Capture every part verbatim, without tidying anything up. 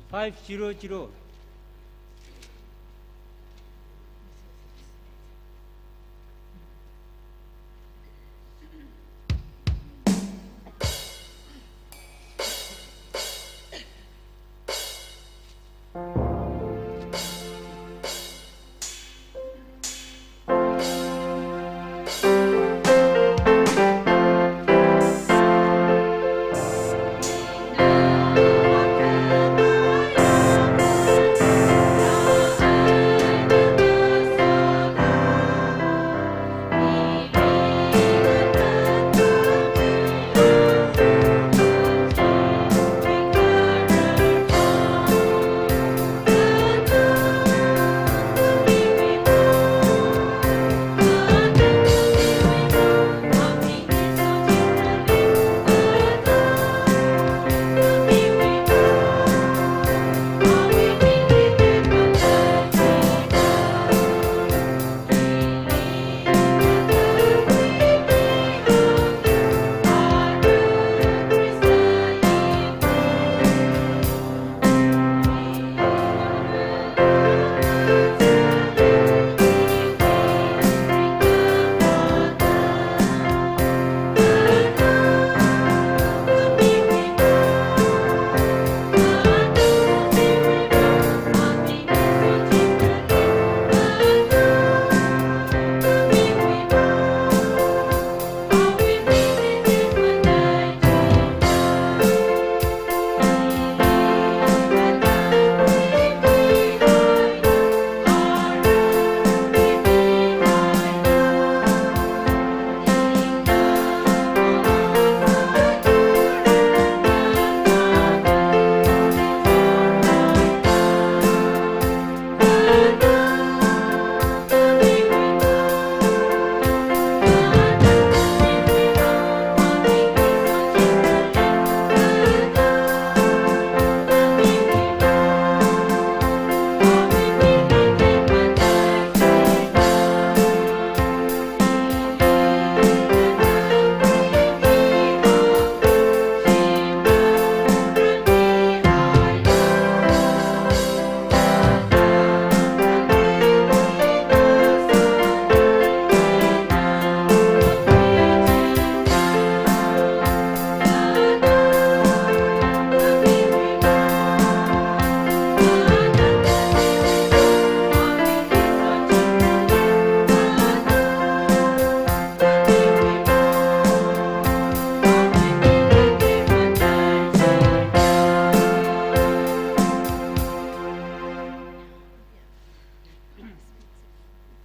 Five zero zero.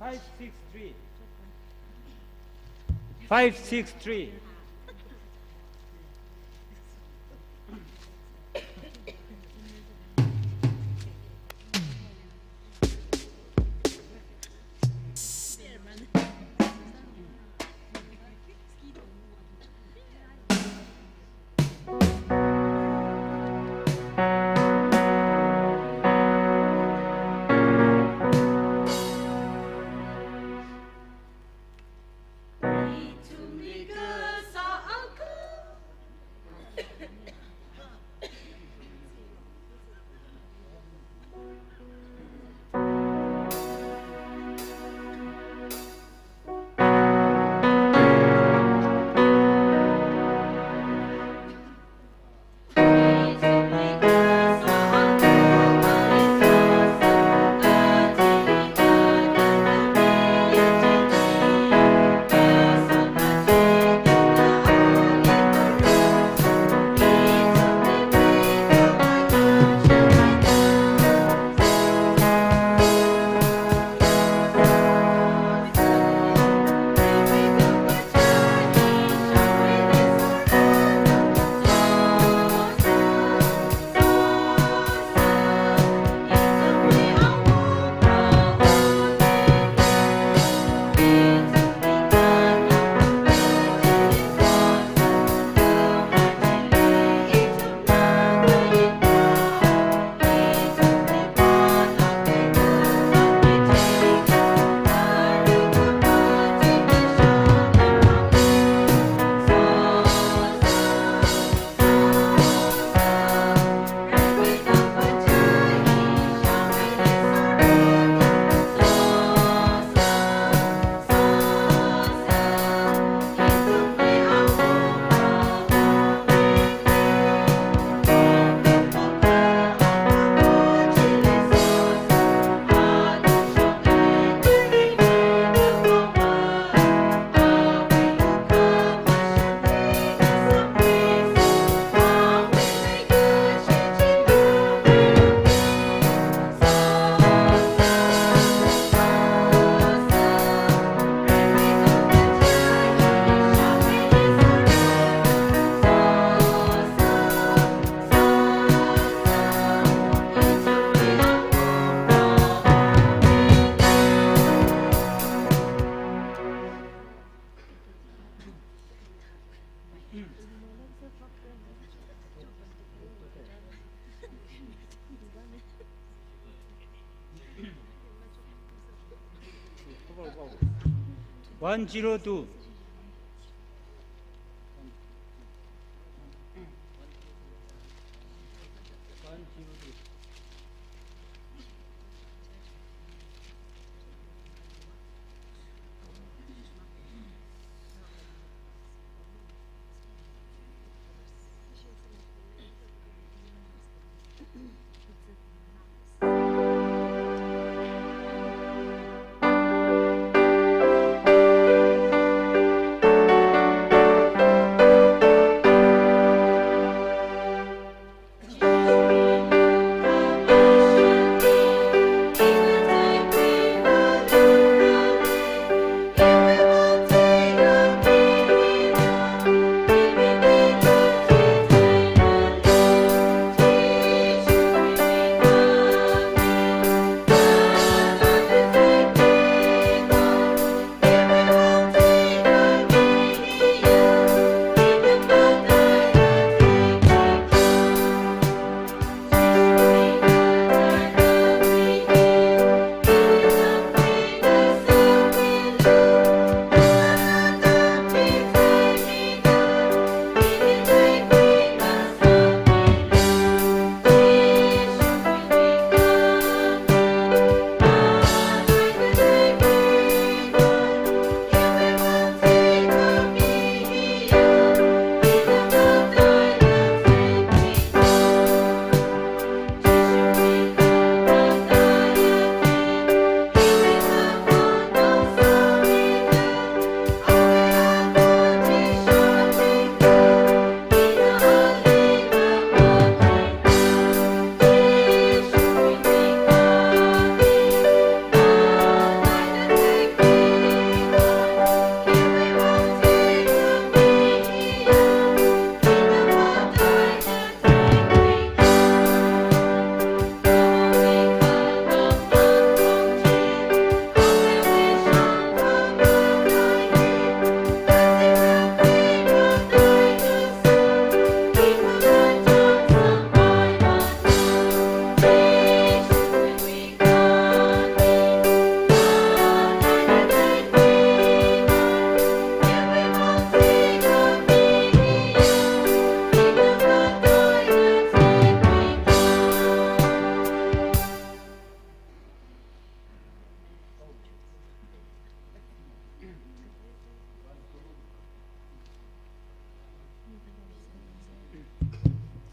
Five six three. Five six three. One zero two.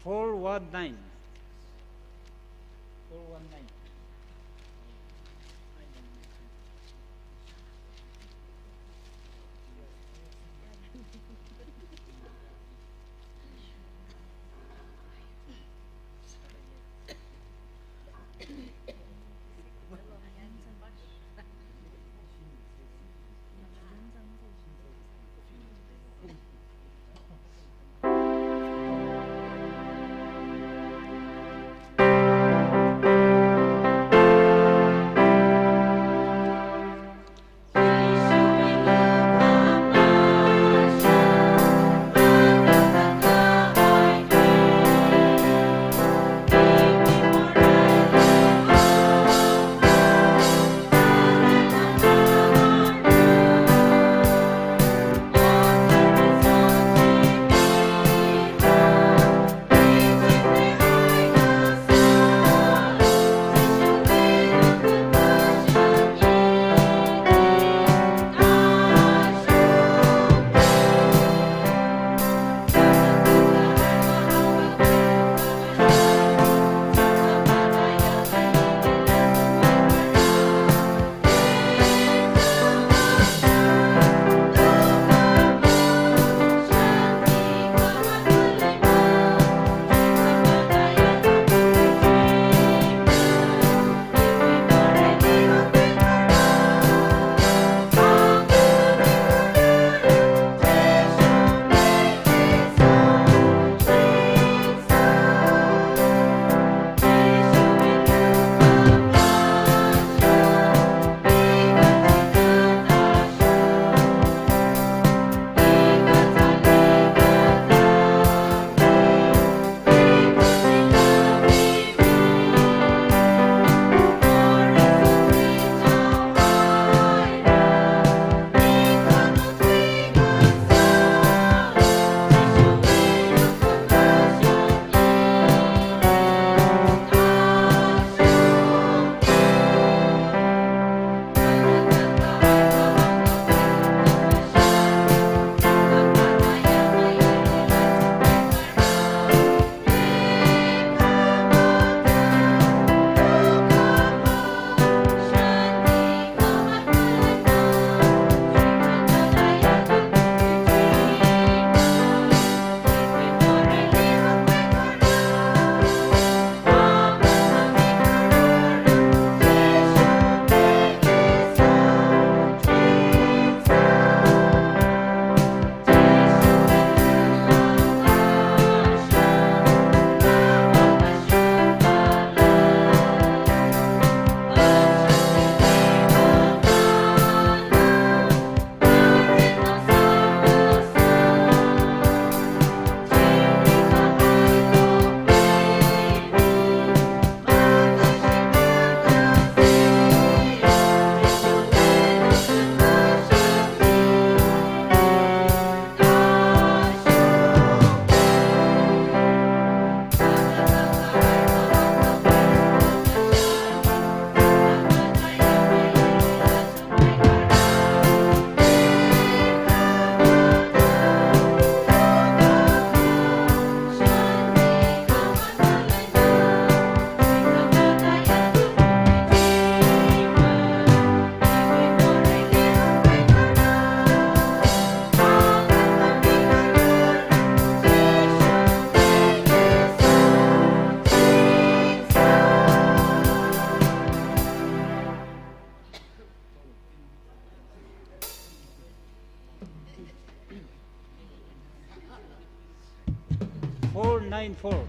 Four one nine. Four one nine. nine four.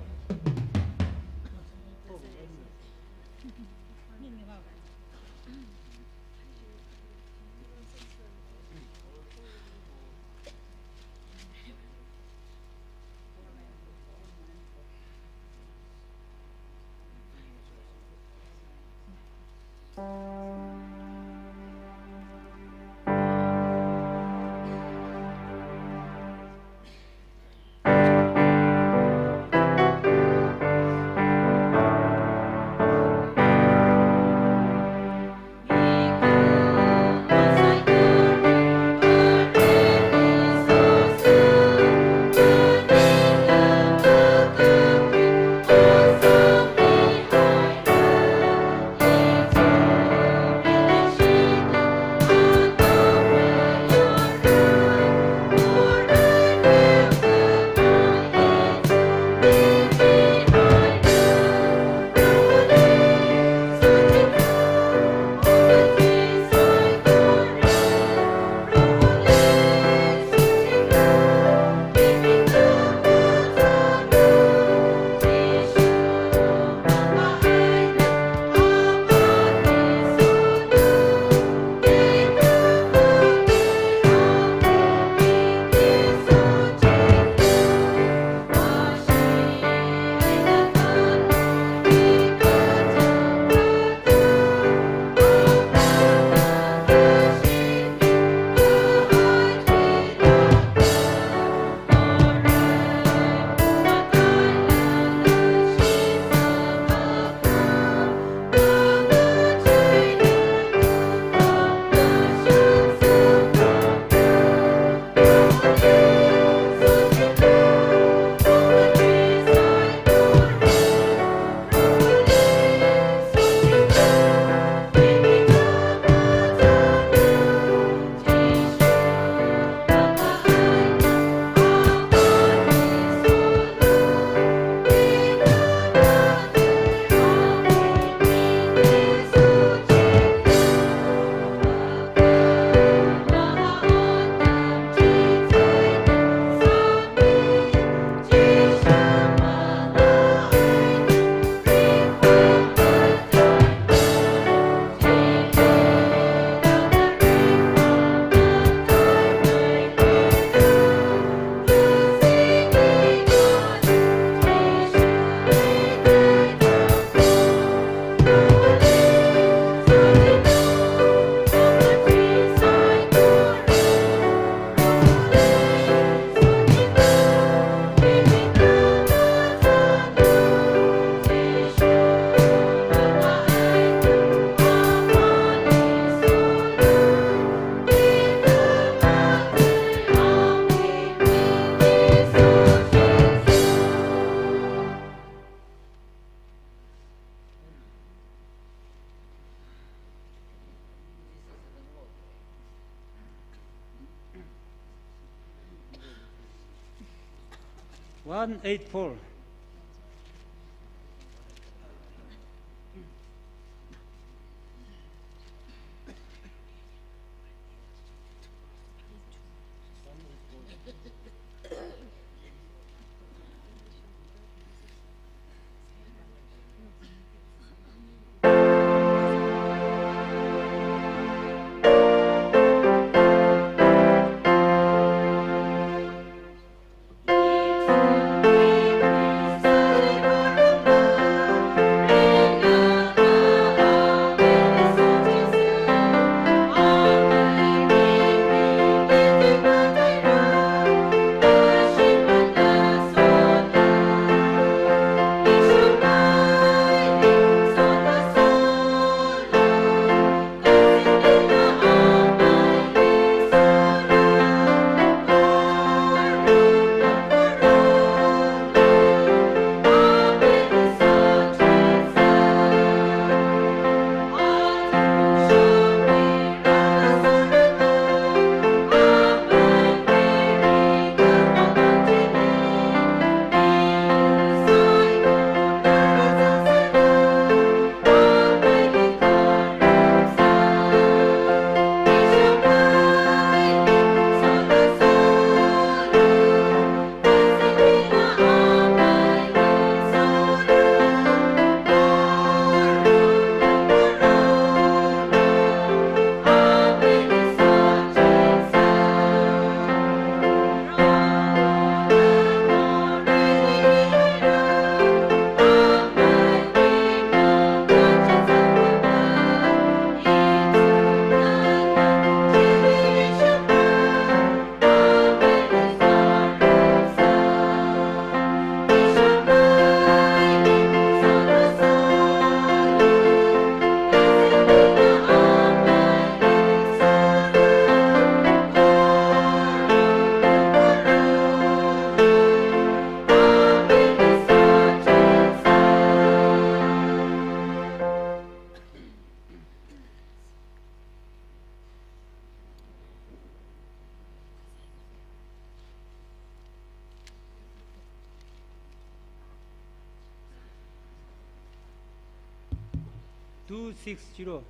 One eight four. two six zero.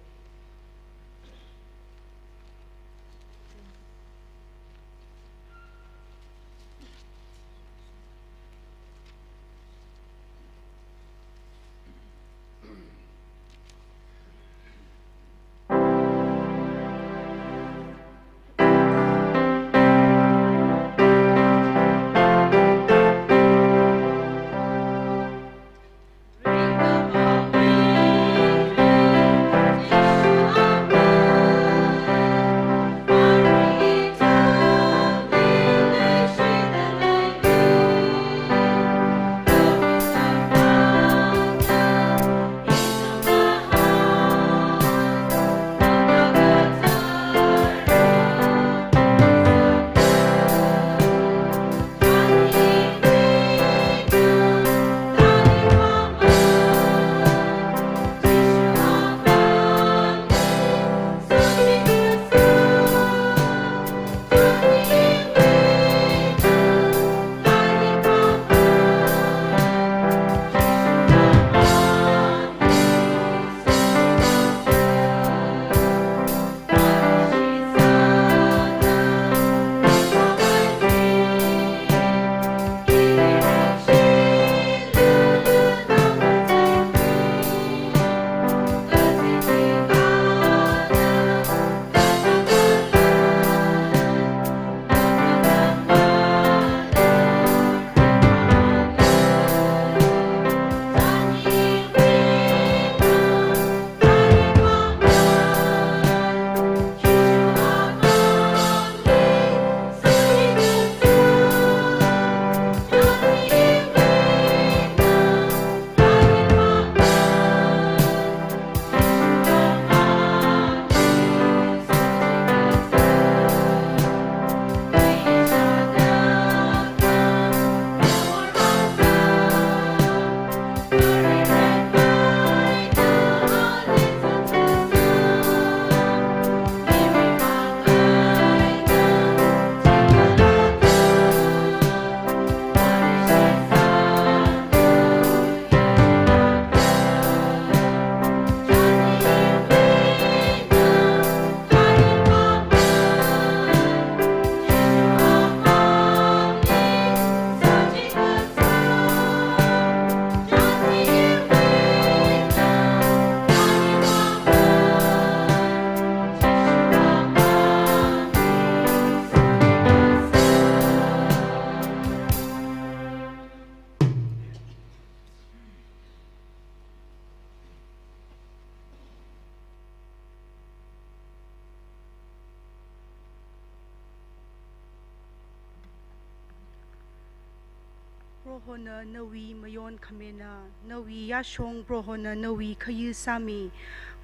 Prohona nawui mayon khamina, nawui yāshong Prohona nawui khayu sāmi,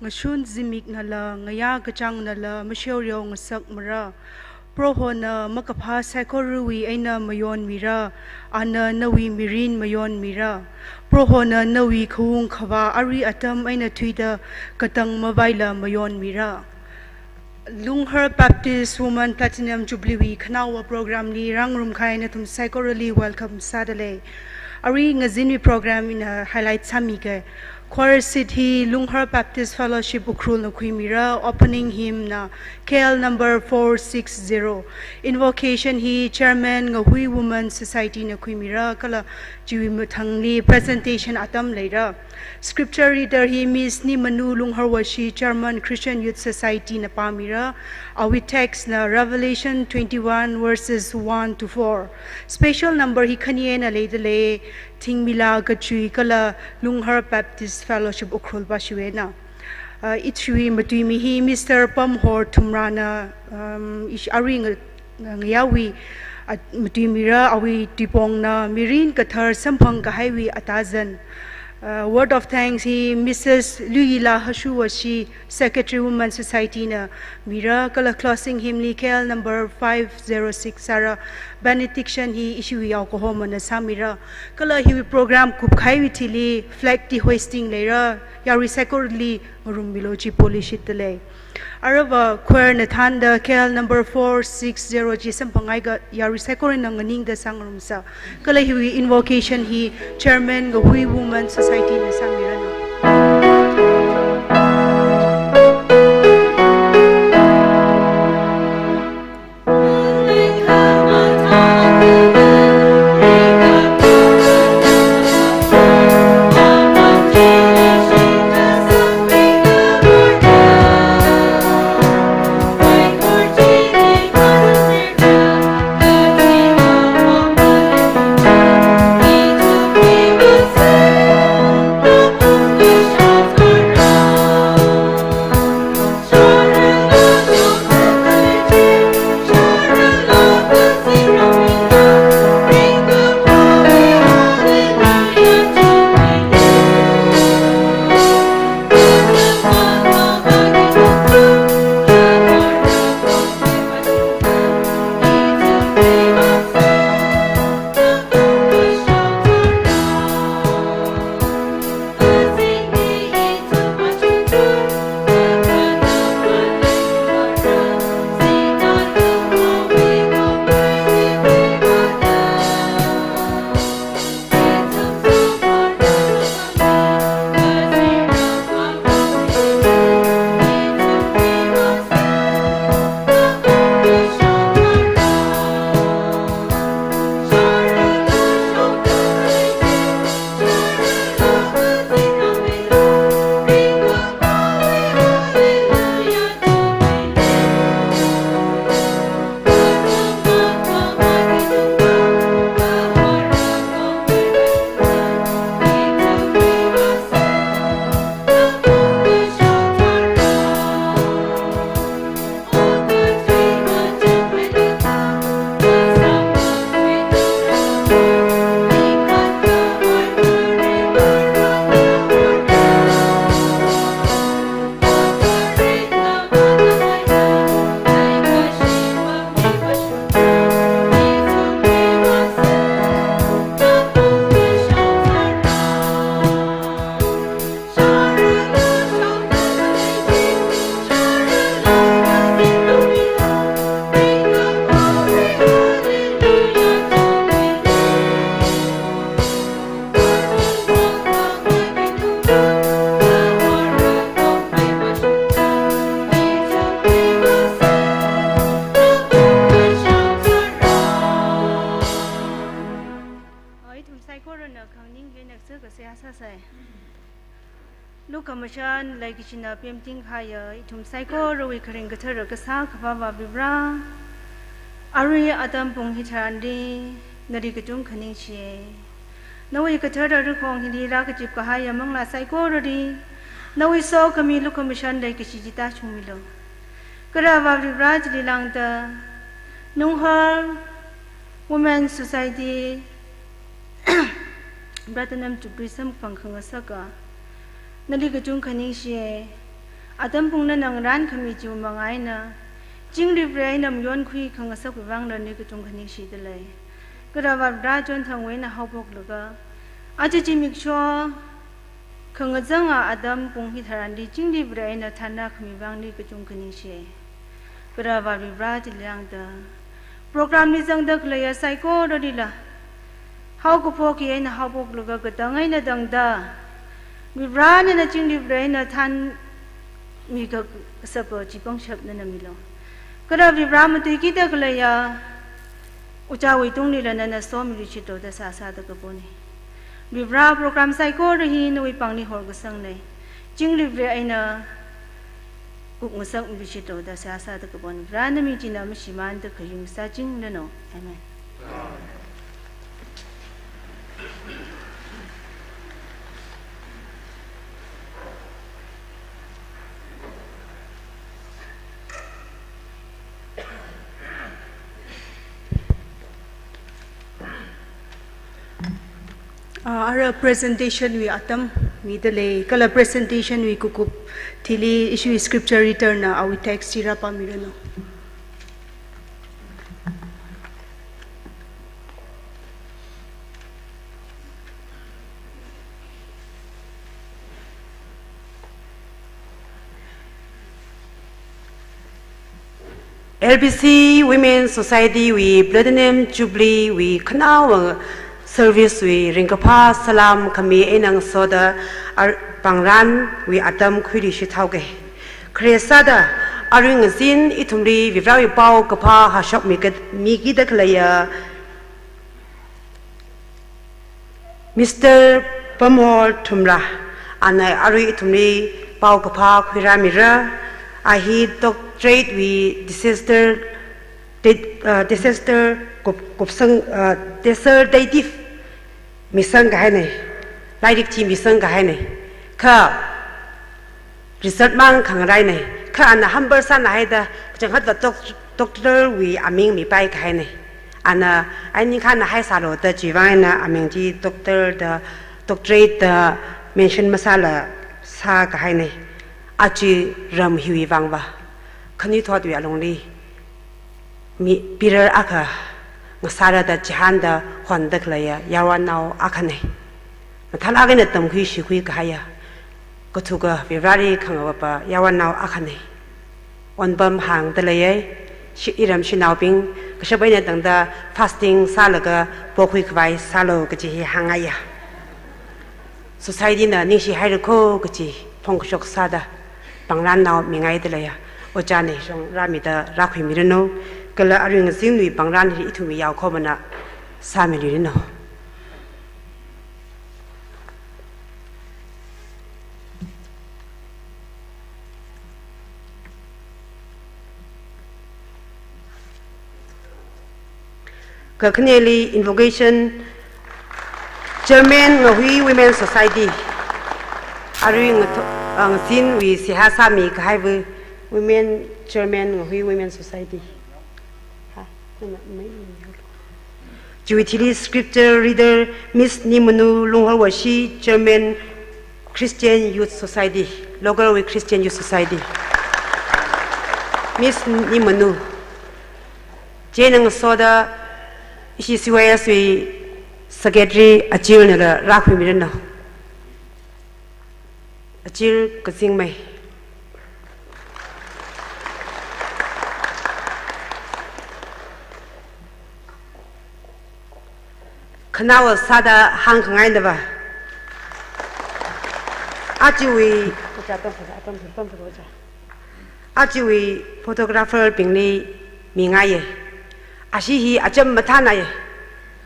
ngashun zimiknala, ngayā kachāngnala, mashaoreo ngasakmara. Prohona makaphā saikorawui eina mayonmira, ana nawui mirin mayonmira. Prohona nawui khaung khavā ari atam eina thuida katang mavaila mayonmira. Lunghar Baptist Women Platinum Jubilee wui khanaowa program li rāngarum kahai nathum saikorali welcome sādalei. Arui ngazinwui program ina highlight sāmiga. Choir seat hi Lunghar Baptist Fellowship Ukhrulna khuimira, opening hymn na K L number four six zero. Invocation hi Chairman Ngahui Women Society na khuimira, kala chiwui mathangli presentation atam leira. Scripture reader hi Miss Nimanu Lungharwashi, Chairman Christian Youth Society na pāmira. Awui text na Revelation twenty-one verses one to four. Special number hi khani eina leidalei, Thingmila Kachui kala Lunghar Baptist Fellowship Ukhrul pāshiwui eina. Uh, ishiwui matuimi hi Mister Pamhor Thumrana, um, ishi arui nga-, ngayāwui, uh, matuimira, awui tuipongna mirin kathar samphang kahaiwui atazan. Uh, word of thanks hi Missus Luyila Hashuwashi, Secretary Women Society na mira, kala closing hymn li K L number five zero six sāra, benediction hi ishiwui yaokahomana sāmira, kala hiwui program kupkahaiwui thili flag dehoisting leira, yarui saikorali ngarummilu chi poli shitdalei. Aruiva choir na thānda K L number four six zero chi samphangaiga yarui saikorana nganingda sāngarumsa. Kala hiwui invocation hi Chairman Ngahui Women Society na sāmiranu. Ithum saikorana khanganing eina kazā kasā sāsai. Lukhamashan leikashina pemting kahaiya ithum saikorawui kharing kathara kasā Akhava Vare Avā Varivara, arui atam pung hitharanli nali kachungkha ningshiya. Nawui kathara rakhong hili rākazip kahaiya manglā saikorali nawui sokhami lukhamashan leikashi chi tāshungmilu. Kala Avā Varivara, chili lāngda Nunghar Women Society Platinum Jubilee samkaphang khangasaka nali kachungkha ningshiya. Atam pung nana ngarānkhami chiwui manga eina chingri Vare eina mayonkhui khangasakvang nali kachungkha ningshida lei. Kala Avā Varivara, chonthangwui eina haophoklaga aja zimiksho khangazanga atam pung hitharanli chingri Vare eina thānna khami vangli kachungkha ningshiya. Kala Avā Varivara, chili lāngda program li zangda khaleiya saikoralila haokaphok eina haophoklaga katang eina tangda Varivara nana chingri Vare eina thānmi ka-, kasāpa chi pangshap nana milu. Kala Varivara, matuikida khaleiya ojāwui tungli la nana somilu chitro da seihā sāda kapona. Varivara, program saikora hi nawui pāngli horkasangna. Chingri Vare eina kupngasakmilu chitro da seihā sāda kapona. Varivara, na ming china mashimānda kayung sāchingranu. Amen. Ah, ara presentation wui atam mida lei, kala presentation wui kukup thili ishi scripture reader na awui text chi rāpāmiranu. L B C Women Society wui Platinum Jubilee wui khanaowa service wui ringkaphā salam khami eina ngasoda ar-, pāngranwui atam khuiluishit haoga. Khare sāda arui ngazin ithumli Varivarawui paokaphā hāshokmi ka-, mikida khaleiya Mister Pamhor Thumra, ana arui ithumli paokaphā khuirāmira. A hi doctorate wui disaster, di-, uh, disaster kup-, kupsang, uh, dissertative misang kahaina. Lairik chi misang kahaina. Kha result mang khangareina. Kha ana humble sānahaida, kachangkhatva doc-, doctor wui aming mipai kahaina. Ana, ai ningkhān nahai sālu da chiwui vang eina aming chi doctor da, doctorate da mention masāla sākahaina. Aja ram hiwui vangva khanuithotwui alungli mi pirar akha ngasāra da chihānda honda khaleiya yaronao akhana. Mathālāk eina tamkhui shikhui kahaiya, kathuka Varivarali khangavapa yaronao akhana. Onpam hāngda leiya, shi-, iram shanaobing, kashap eina tangda fasting sālaga pokhui khavai sālu kaji hi hāngngaiya. Society na ningshihaira kho kaji phongkashok sāda pāngrannao mingaida leiya. Ojāna shong rāmida rākhuimiranu, kala arui ngazinwui pāngran hi ithumwui yaokahomana sāmiluiranu. Kakhaneli invocation, Chairman Ngahui Women Society. Arui ngatho-, ah, ngazinwui seihā sāmi kahaiva Women Chairman Ngahui Women Society. Ha, nana mai, mai. Chiwui thili scripture reader Miss Nimanu Lungholwashi, Chairman Christian Youth Society, local wui Christian Youth Society. Miss Nimanu. Chieina ngasoda ishi C Y S wui Secretary Achirnala rākhuimiranu. Achir Kazingmei. Khanaowa sāda hāngkhangainava. Ajawui, ajawui photographer bingli mingaiye. Ashi hi acham mathānaiye.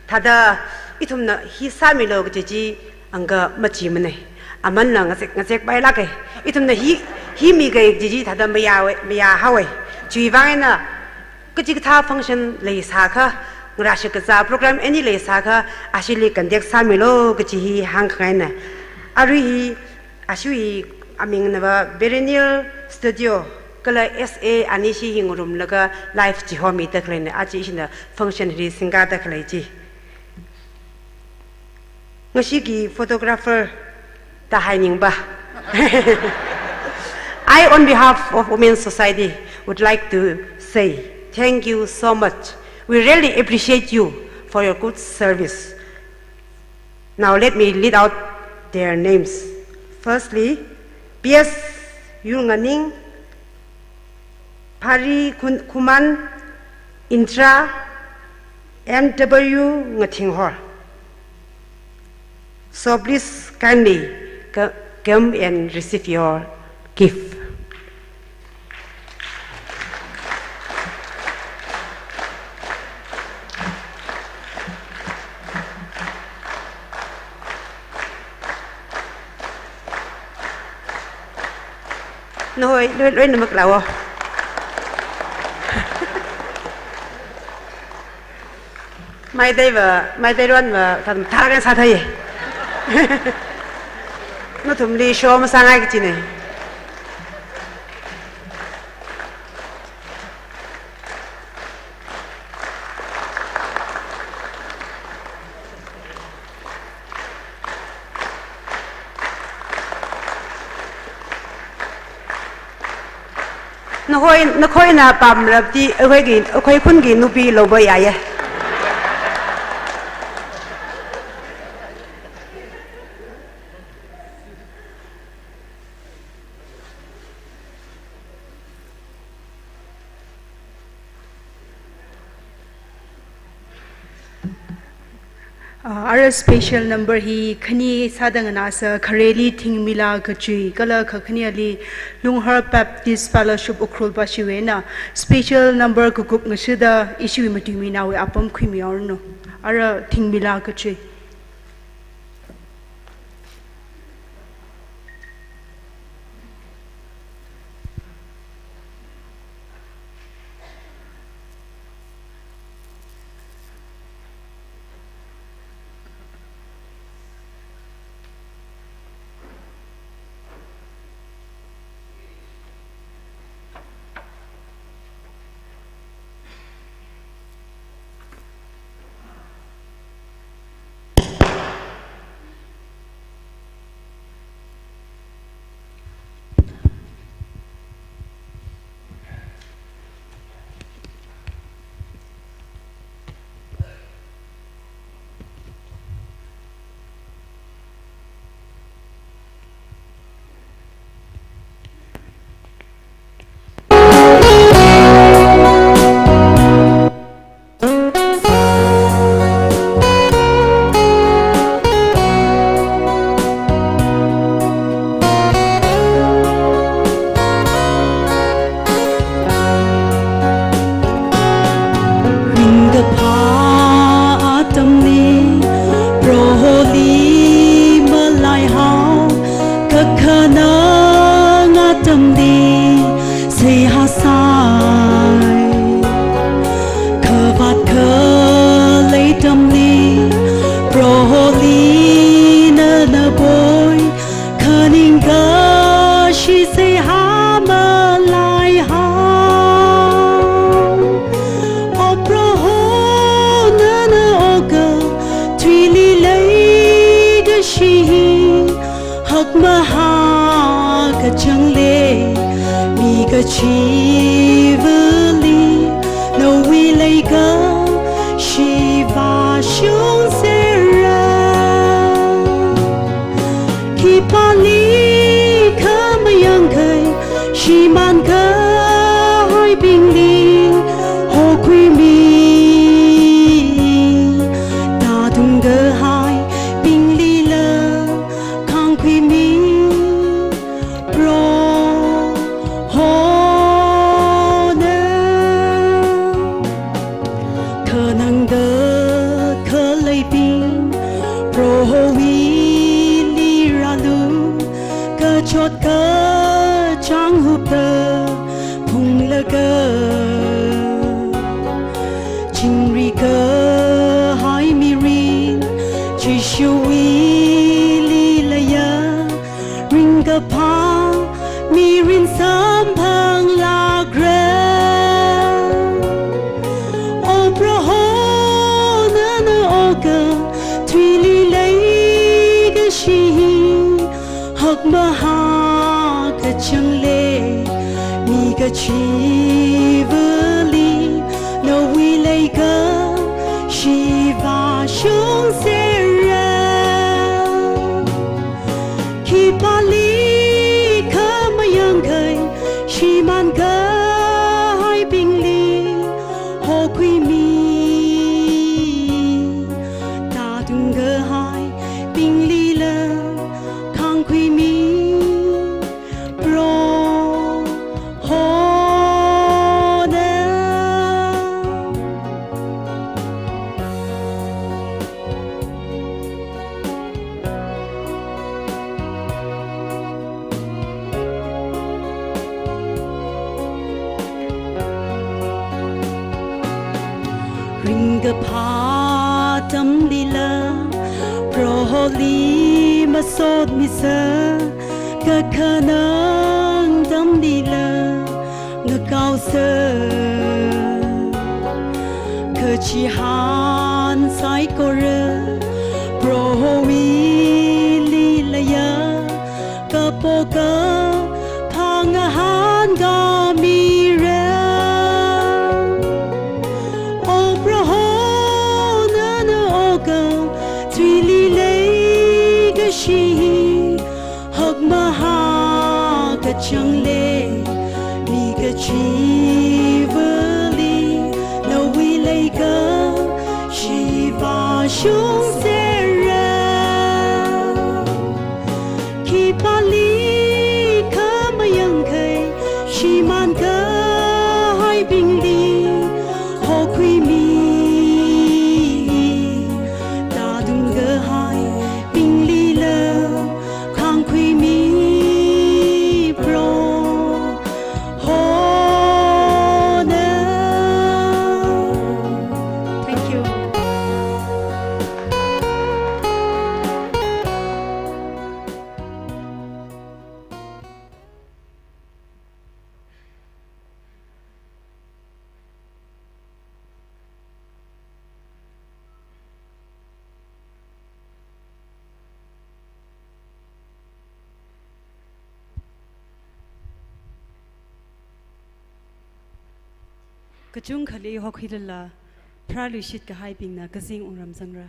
Thāda ithumna hi sāmilu kaji chi angka machimanei. Amanla ngazek, ngazekpailāke. Ithumna hi, hi mike kaji chi thāda mayāwe, mayāhaowe. Chiwui vang eina kachikathā function leisākha, ngarāshik kazā program any leisākha, ashili contact sāmilu kaji hi hāngkhangaina. Arui hi, ashi hi amingnava Perennial Studio, kala S A anishi hi ngarumlaga live chihomida khaleina, aja ishina function hili singkāda khalei chi. Ngashiki photographer da hainingba. I, on behalf of Women's Society, would like to say thank you so much. We really appreciate you for your good service. Now let me read out their names. Firstly, P S Yurnganing, Phari Khun-, Khuman, Intra, M W Ngathinghor. So please kindly co-, come and receive your gift. Nahoi, loi, loinamak lāwo. Meiteiva, Meiteironva, tham tharan sāthei. Nathumli show masāngai kajinei. Nakhoi, nakhoina pamrapti, akhoi ki, akhoi khun ki nupi loba yāya. Ah, ara special number hi khani sāda nganāsa, khareli Thingmila Kachui, kala kakhaneli Lunghar Baptist Fellowship Ukhrul pashiwui eina special number kakup ngashida ishiwui matuiminaowui apam khuimihaoranu. Ara Thingmila Kachui. Mahā kachāng lei, mi kachivali, nawui leikashiva shungserra. Khipālikha mayangkhai, shimān kahaibingli hokhuimi, tātung kahaibinglila khāngkhuimi, Prohona. Khanangda khaleibing, Prohowuili rālu, kachot kachāng hupta phunglaga. Chingri kahai mirin, Jishuwuili leiya, ringkaphā mirin samphanglākra. O Proho, nana okathuili leikashi hi hakmahā kachāng lei, mi kachivali, nawui leikashiva shungserra. Khipālikha mayangkhai, shimān kahaibingli hokhuimi, tātung kahaibinglila khāngkhuimi, Prohona. Ringkaphā atamlila Proholi masotmisa, kakhanang atamlila ngakaosa. Kachihān saikora Prohowuili leiya, kapo kaphā ngahānkāmira. O Proho, nana okathuili leikashi hi hakmahā kachāng lei, mi kachivali, nawui leikashiva shungserra. Khipālikha mayangkhai, shimān kahaibingli hokhuimi, tātung kahaibinglila khāngkhuimi, Prohona. Thank you. Kachungkhali hokhuilala, pharāluishit kahaibingna kazing wungram zangra.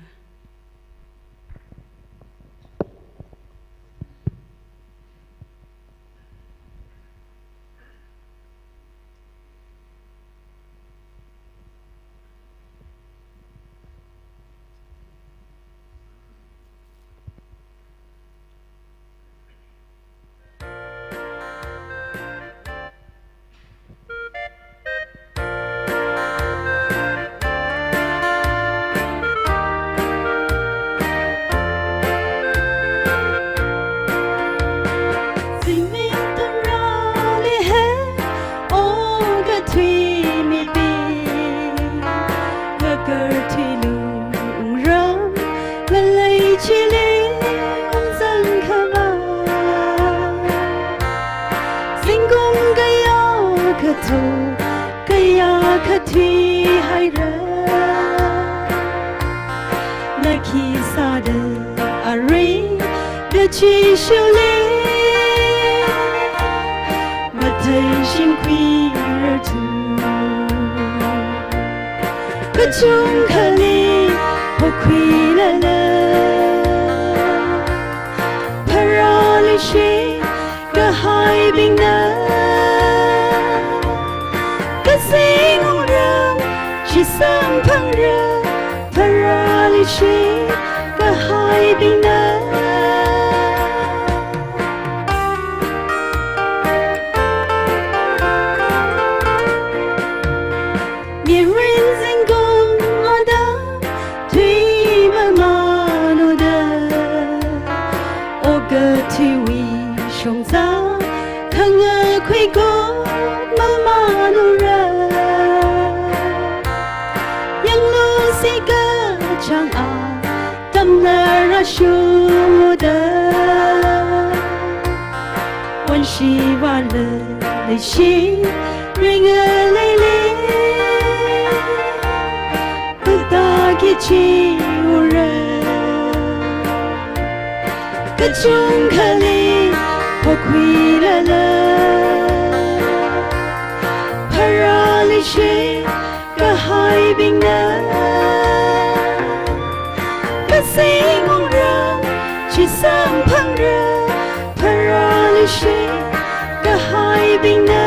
Zingning tamrali he, okathui mibing, kakarthui lungramla leichili ungzang khavai. Zingkum kayākha tho, kayākha thuihaira. Na khi sāda arui Kachishiuli, mathei shimkhuirarthu. Kachungkhali hokhuilala, pharāluishui kahaibingna. Kazing wungram chi samphangra, pharāluishui kahaibingna. Mirin zingkum atam tui mamānluda, okathuiwui shongza khangakhui kum mamānlura. Yanglu sika chang a tamna rashungda, wonshiva leishi ringa leili, kutaki chiura. Kachungkhali hokhuilala, pharāluishui kahaibingna. Kazing wungram chi samphangra, pharāluishui kahaibingna.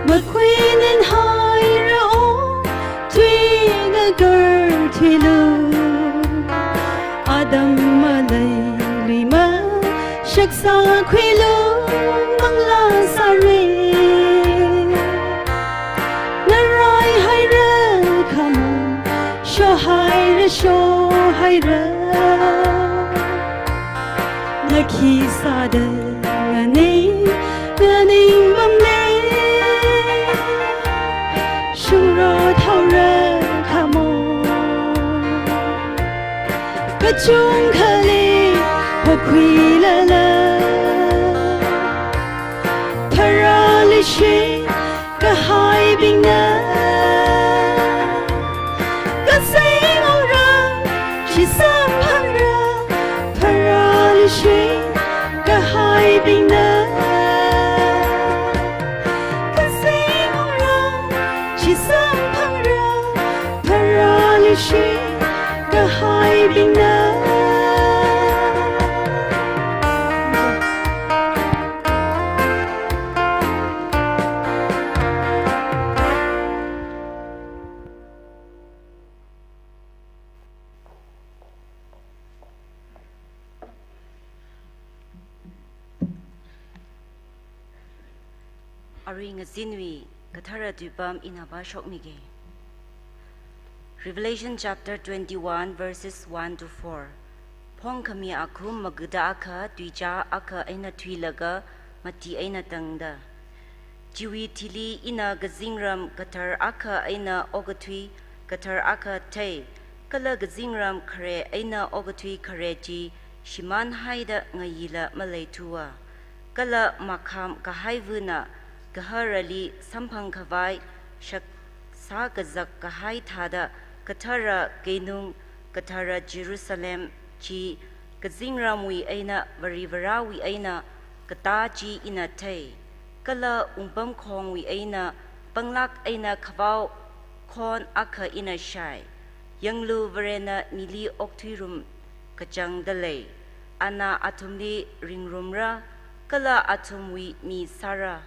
Makhuinenhaira o, tui ngakarthuilu. Atam maleilui ma, shaksa khuilu, manglā sāri. Narai haira khamong, sho haira, sho haira. Na khi sāda nganing, nganing mamle, shungrot haora khamong. Kachungkhali hokhuilala, pharāluishui kahaibingna. Kazing wungram chi samphangra, pharāluishui kahaibingna. Kazing wungram chi samphangra, pharāluishui kahaibingna. Arui ngazinwui kathara tuipam ina vāshokmige. Revelation chapter twenty-one, verses one to four. Phongkhami akhum magada akha, tuicha akha eina thuilaga mati eina tangda. Chiwui thili ina kazingram kathar akha eina okathui kathar akha thei, kala kazingram khare eina okathui khare chi shimānhaida ngayila maleithuwa. Kala makham kahaivana gaharali samphang khavai shak sākazak kahai thāda kathara keinung, kathara Jerusalem chi kazingramwui eina Varivarāwui eina katā chi ina thei. Kala wungpamkhongwui eina panglāk eina khavao khon akha ina shai. Yanglu, Varena mili okthuirum kachangda lei. Ana athumli ringrumra, kala athumwui mi sāra.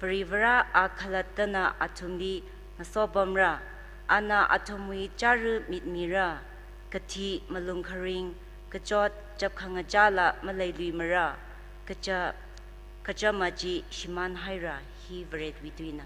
Varivarā a khalattana athumli ngasopamra. Ana athumwui chara mitmira. Kathi, malung kharing, kachot, chapkhangachāla maleiluimara. Kacha, kachama chi shimānhaira. Hi Varewui tuina.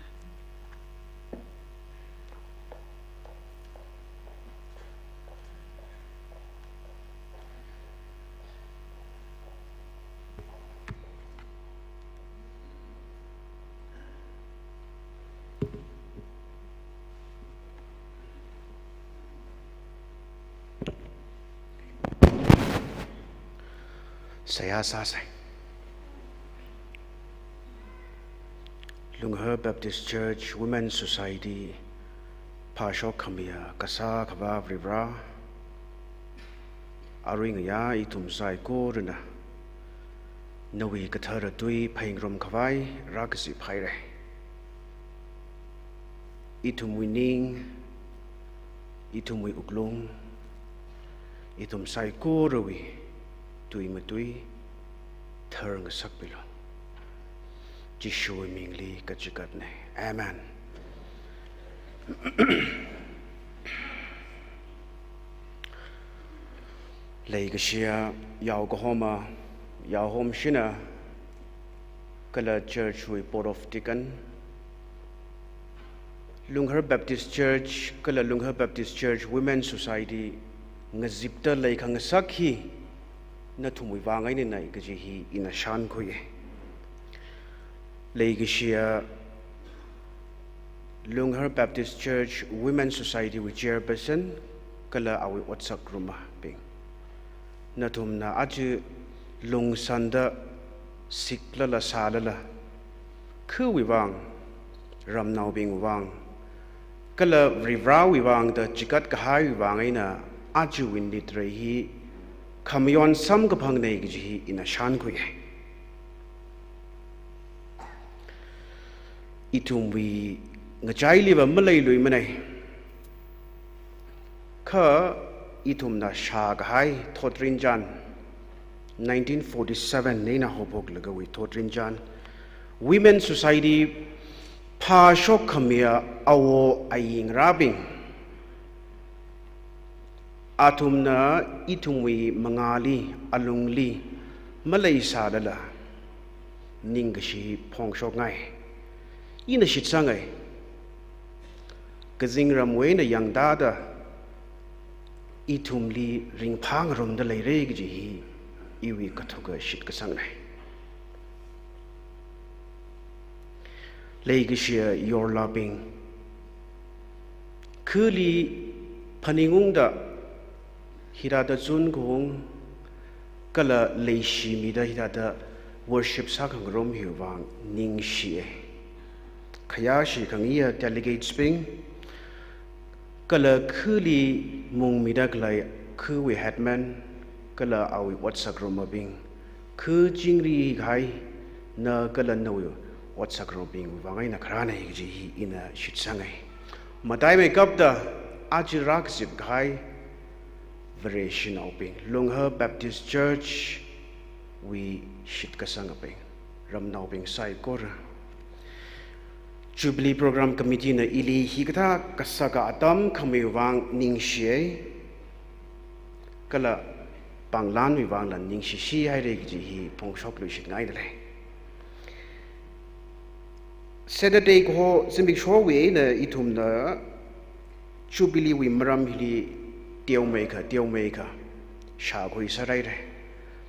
Seihā sāsei. Lunghar Baptist Church Women Society phāshok khamiya kasā Akhava Varivara, arui ngayā ithum saikorana nawui kathara tui phāngarum khavai rākazip haira. Ithumwui ning, ithumwui wuklung, ithum saikorawui tui matui tharngasakmilu. Jishuwui mingli kachikatna. Amen. Leikashiya yaokahoma, yaohomshina, kala church wui Board of Deacon, Lunghar Baptist Church kala Lunghar Baptist Church Women Society ngazipda leikhangasak hi nathumwui vang einana kaji hi ina shānkhui. Leikashiya Lunghar Baptist Church Women Society wui chairperson kala awui otsakngarumabing, nathumna aja lungsānda siklala sālala, khawui vang, ramnaobingwui vang, kala Varivarawui vang da chikat kahaiwui vang eina ajawui nitrei hi khamayon samkaphangna kaji hi ina shānkhui. Ithumwui ngachailiva maleiluimana. Kha ithumna shākahai thotrinchān, nineteen forty-seven eina haophoklagawui thotrinchān, Women Society phāshok khamiya awo ayingarābing, athumna ithumwui mangāli, alungli maleisālala ningkashi phongshokngai. Ina shitsangai. Kazingramwui eina yangtāda ithumli ringphāngarumda leira kaji hi iwui kathuka shitkasangnei. Leikashiya yorlābing, khali phaningungda hithāda chunkhung kala leishimida hithāda worship sākhangarum hiwui vang ningshiya. Khayāshi khangayiya delegatesbing, kala khali mungmida khalei khawui headman, kala awui otsakngarumabing, kha chingri kahaina kala nawui otsakngarumabingwui vang eina kharāna kaji hi ina shitsangai. Mataimeikapta aja rākazip kahai Vareshinaobing, Lunghar Baptist Church wui shitkasangabing, ramnaobing saikora. Jubilee Program Committee na ili hikathā kasaka atam khamiwui vang ningshiya, kala pānglanwui vangla ningshishi haira kaji hi phongshokluishitngaidalei. Saturday kaho zimikshowui eina ithumna Jubilee wui maram hili teomeikha, teomeikha shākhuisāhaira.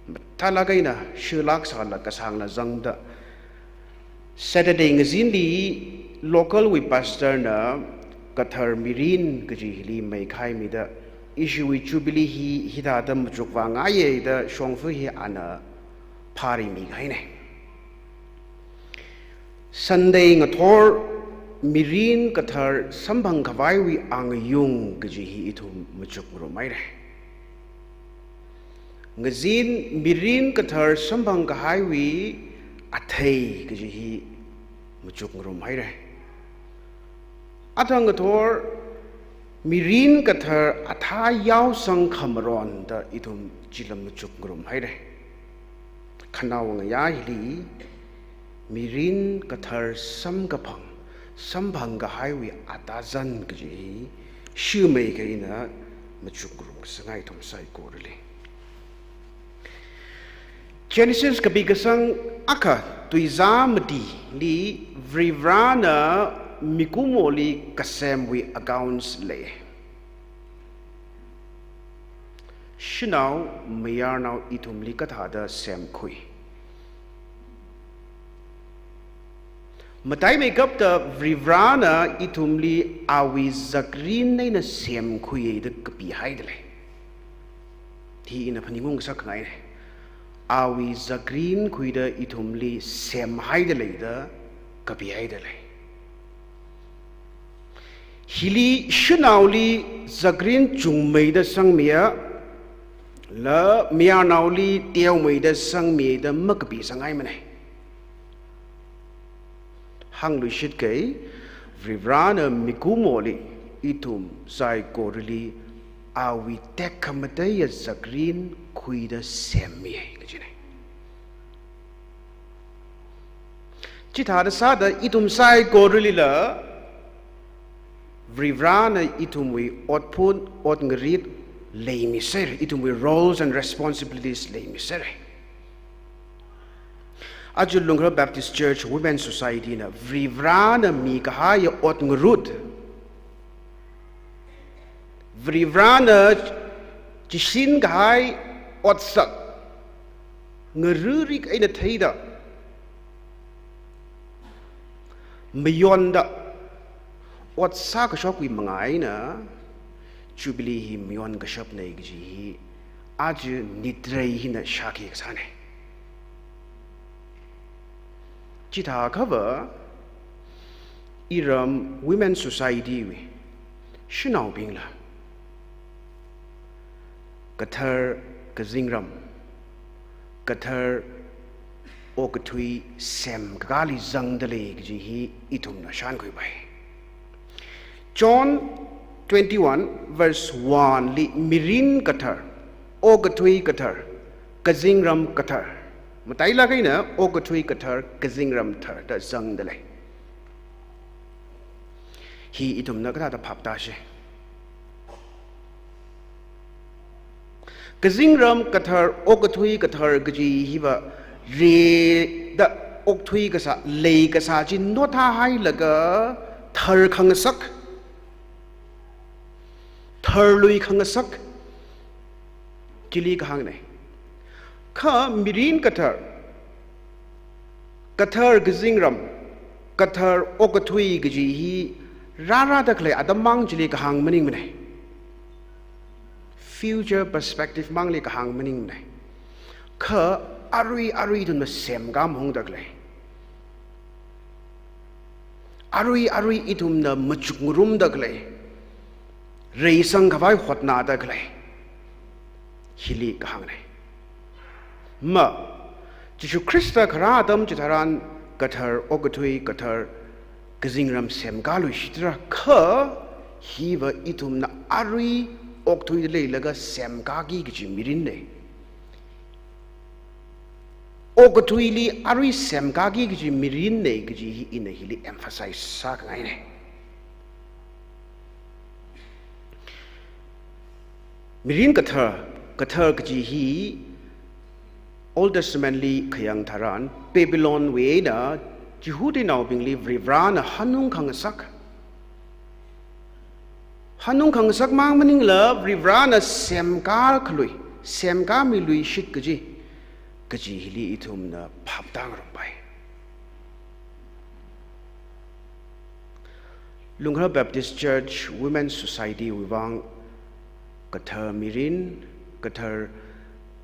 Mathālāk eina shilāk sālāk kasāngla zangda, Saturday ngazinli local wui pastor na kathar mirin kaji hili meikhaimida, ishiwui Jubilee hi hithāda machukvāngaiya da shongfa hi ana phārimikahaina. Sunday ngathor mirin kathar samphang khavaiwui angayung kaji hi ithum machukngarumhaira. Ngazin mirin kathar samphang kahaiwui athei kaji hi machukngarumhaira. Athang ngathor mirin kathar athā yaosang khamaron da ithum chila machukngarumhaira. Khanaowa ngayā hili mirin kathar samkaphang, samphang kahaiwui atazan kaji hi shimeikha ina machukngarumkasangai ithum saikorali. Genesis kapi kasang akha tuizā matili Varivarana mikumoli kasemwui accounts lei. Shanao mayarnao ithumli kathāda semkhui. Mataimeikapta Varivarana ithumli awui zakrin eina semkhuiya da kapihaidalei. Hi ina phaningung kasakngaina. Awui zakrin khuida ithumli semhaidalei da kapihaida lei. Hili shanaoli zakrin chungmeida sangmiya, la mayarnaoli teomeida sangmida makapi sanghaimana. Hāngluishit kei, Varivarana mikumoli ithum saikorali awui tekhamateiya zakrin khuida semmiya kajina. Chithāda sāda ithum saikoralila Varivarana ithumwui otphun, otngarit leimiser, ithumwui roles and responsibilities leimiser. Aja Lungkharel Baptist Church Women Society na Varivarana mikahaiya otngarut, Varivarana chishin kahai otsak, ngarurik eina theida, mayonda, ot sākashokwui manga eina Jubilee hi mayonkashapna kaji hi aja nitrei hina shākhi kasāna. Chithākhava iram Women Society wui shanaobingla kathar kazingram, kathar okathui semkakāli zangda lei kaji hi ithumna shānkhuipai. John twenty-one verse one li mirin kathar, okathui kathar, kazingram kathar. Matailāk eina okathui kathar, kazingram tharda zangda lei. Hi ithumna kathāda phaptāshi? Kazingram kathar, okathui kathar kaji hiva rida okthui kasā, lei kasā chi nothahailaga thar khangasak, tharlui khangasak chili kahāngna. Kha mirin kathar, kathar kazingram, kathar okathui kaji hi rārada khalei atam mang chili kahāng maningmana. Future perspective mangli kahāng maningmana. Kha arui arui ithumna semkā maungda khalei, arui arui ithumna machukngarumda khalei, reisang khavai hotnāda khalei hili kahāngna. Ma, Jishu Khrista kharā atam chitharan kathar okathui, kathar kazingram semkāluishitra, kha hiva ithumna arui okthuida leilaga semkāki kaji mirinna. Okathuili arui semkāki kaji mirinna kaji hi ina hili emphasize sākhangaina. Mirin kathar, kathar kaji hi Old Testament li khayang tharan Babylon wui eina Jihudinaobingli Varivarana hanung khangasak, hanung khangasak mang maningla Varivarana semkā khalui, semkāmiluishit kaji, kaji hili ithumna phaptā ngarumpai. Lungkharel Baptist Church Women Society wui vang kathar mirin, kathar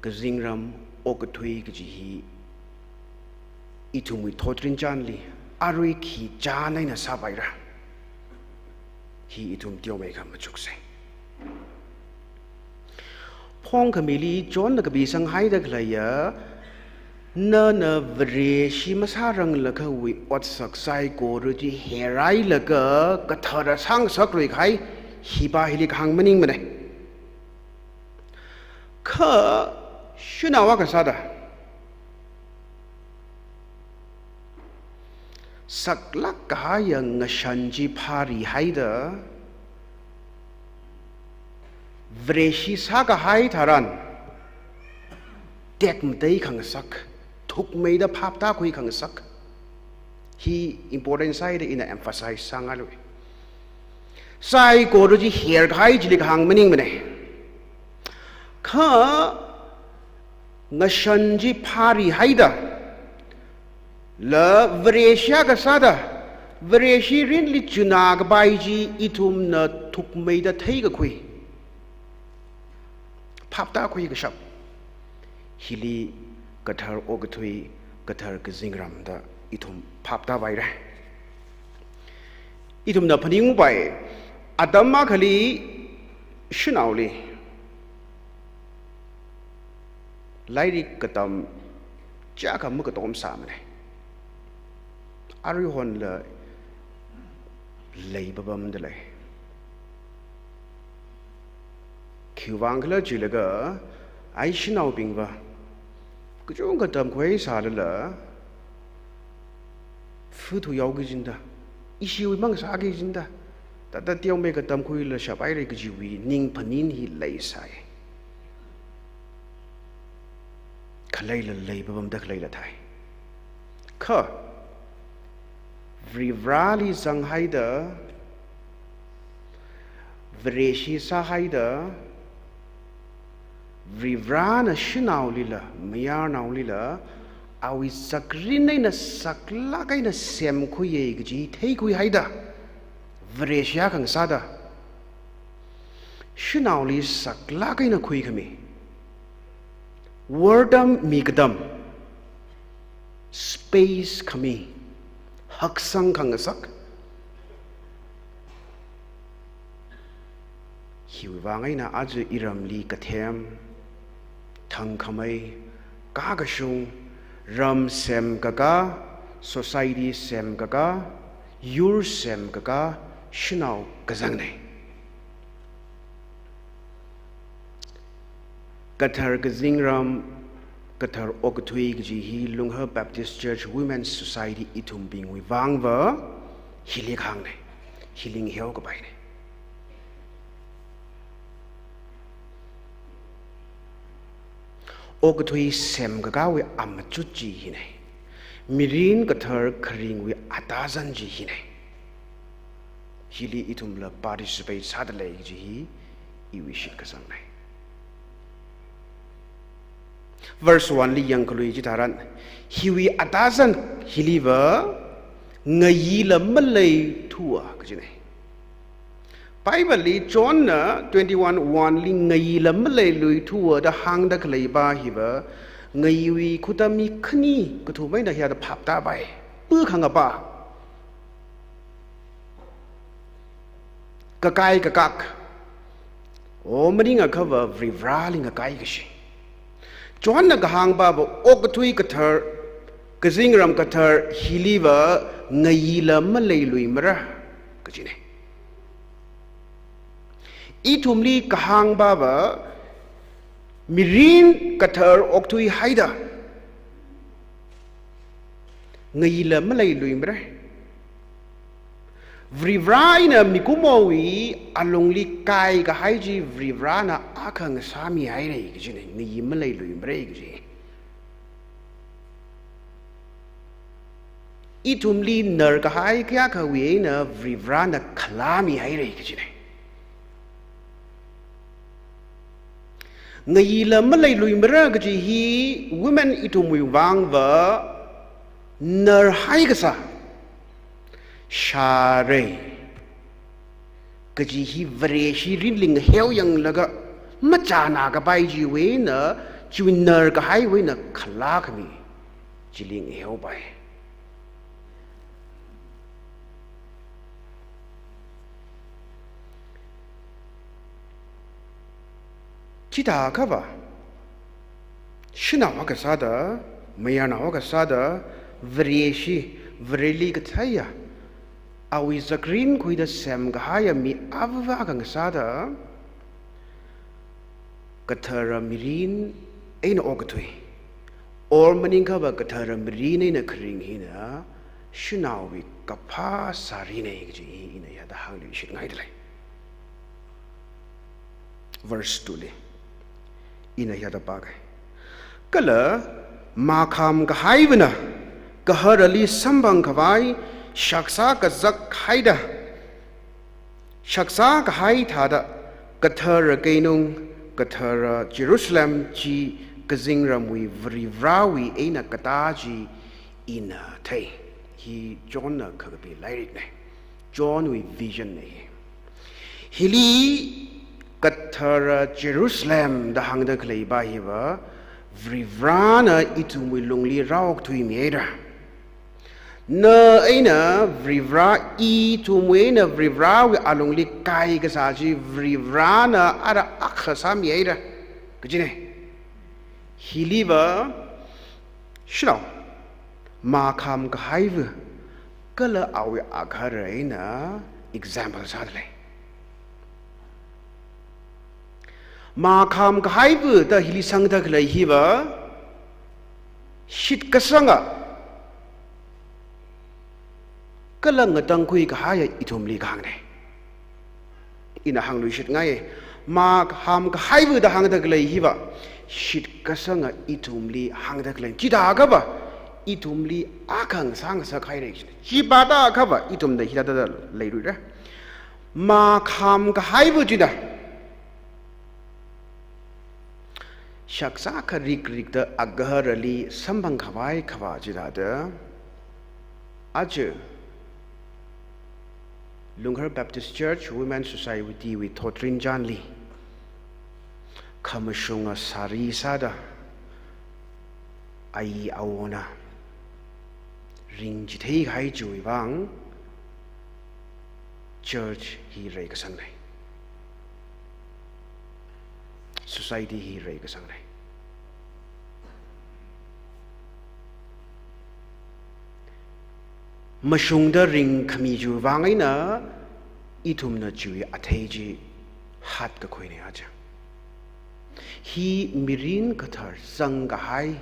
kazingram, okathui kaji hi ithumwui thotrinchānli arui khi chān eina sāpaira? Hi ithum teomeikha machuksa. Phongkhamili Johnna kapisanghaida khaleiya, nana Vareshi masāranglakhawui otsak saikora chi herhailaga kathara sāngasakluikahai, hipa hili kahāng maningmana. Kha shanao akha sāda, saklāk kahaiya ngashan chi pharihaida, Vareshi sākahai tharan tekmatei khangasak, thukmeida phaptākhui khangasak. Hi important sāhaida ina emphasize sāngailui. Saikora chi herkahai chili kahāng maningmana. Kha ngashan chi pharihaida, la Vareshi akha sāda, Vareshi rinli chunā kapai chi ithumna thukmeida theikakhui, phaptākhui kashap, hili kathar okathui, kathar kazingram da ithum phaptāpaira. Ithumna phaningpai, atam akhali shanaoli lairik katam chiyākha makatom sāmana. Aruihonla leipapamda lei. Khiwuivang khala jilaga, ai shanaobingva kachungkha tamkhui sālala, futhu yaoki jida, ishiwui mang sāki jida, tata teomeikha tamkhuila shaphaira kajiwui ningphaning hi leisai. Khaleila leipapamda khaleila thei. Kha Varivarali zanghaida, Vareshi sāhaida, Varivarana shanaolila, mayarnaolila, awui zakrin eina saklāk eina semkhuiya kaji theikhuihaida, Vareshi akha ngasāda, shanaoli saklāk eina khuikhami, wortam mikatam, space khami, haksang khangasak. Hiwuivang eina aja iramli kathem, thangkhamei, kakashung, ram semkakā, society semkakā, yur semkakā shanao kazangna. Kathar kazingram, kathar okathui kaji hi Lungha Baptist Church Women's Society ithumbingwui vangva hili kahāngna, hili ngaheo kapaina. Okathui semkakāwui amachut chi hina. Mirin kathar kharingwui atazan chi hina. Hili ithumla participate sāda lei kaji hi iwui shitkasangnei. Verse one li yangkhalui chitharan, hiwui atazan hiliva ngayila maleithua kajinei. Bible li John na twenty-one one li ngayila maleiluithua da hāngda khaleipa hiva, ngayiwui khuta mi khani kathum eina hiyada phaptāpai. Pu khangapa. Kakai kakak. O maningakha va Varivarali ngakai kashi. John na kahāngpava okathui kathar, kazingram kathar hiliva ngayila maleiluimara kajinei. Ithumli kahāngpava mirin kathar okthuihaida ngayila maleiluimara. Varivara eina mikumowui alungli kaikahai chi Varivarana akha ngasāmihaira kajinei, ngayi maleiluimara kaji. Ithumli narkahai kayākhawui eina Varivarana khalāmihaira kajinei. Ngayila maleiluimara kaji hi women ithumwui vangva narhai kasā, shāra kaji hi Vareshi rinling heoyanglaga machāna kapai chiwui eina, chiwui narkahaiwui eina khalākhami chili ngaheopai. Chithākhava, shanao akha sāda, mayarnao akha sāda, Vareshi, Vareli katheiya, awui zakrin khuida semkahaiya mi avāva akha ngasāda, kathara mirin eina okathui, or maningkhava kathara mirin eina kharing hina shanaowui kaphā sārinei kaji hi ina hiyada hāngluishitngaidalei. Verse two li ina hiyada pākei. Kala makham kahaivana gaharali samphang khavai shakzā kazak haida, shakzā kahai thāda kathara keinung, kathara Jerusalem chi kazingramwui Varivarawui eina katā chi ina thei. Hi John na khakapi lairiknei. Johnwui vision nei. Hili kathara Jerusalem da hāngda khaleipa hiva, Varivarana ithumwui lungli rāokthuimihaira. Na eina Varivara, ithumwui eina Varivarawui alungli kaikasā chi Varivarana ara akha sāmihaira kajina. Hiliva, shanao, mākham kahaiva kala awui agahara eina example sādalei. Mākham kahaiva da hili sangda khalei hiva, shitkasanga kala ngatangkhui kahaiya ithumli kahāngna. Ina hāngluishitngai, mākham kahaiva da hāngda khalei hiva, shitkasanga ithumli hāngda khalei. Chithākhava, ithumli akha ngasā ngasakhaira. Chipāda khava, ithumda hithāda leiluira. Mākham kahaiva china shakzā kharik rikda agaharali samphang khavai khavā chithāda, aja Lunghar Baptist Church Women Society wui thotrinchānli khamashunga sari sāda ayi awona ringchithei kahai chiwui vang church hi reikasangna. Society hi reikasangna. Mashungda ringkhami chiwui vang eina ithumna chiwui athei chi hatkakhuina aja. Hi mirin kathar zangkahai,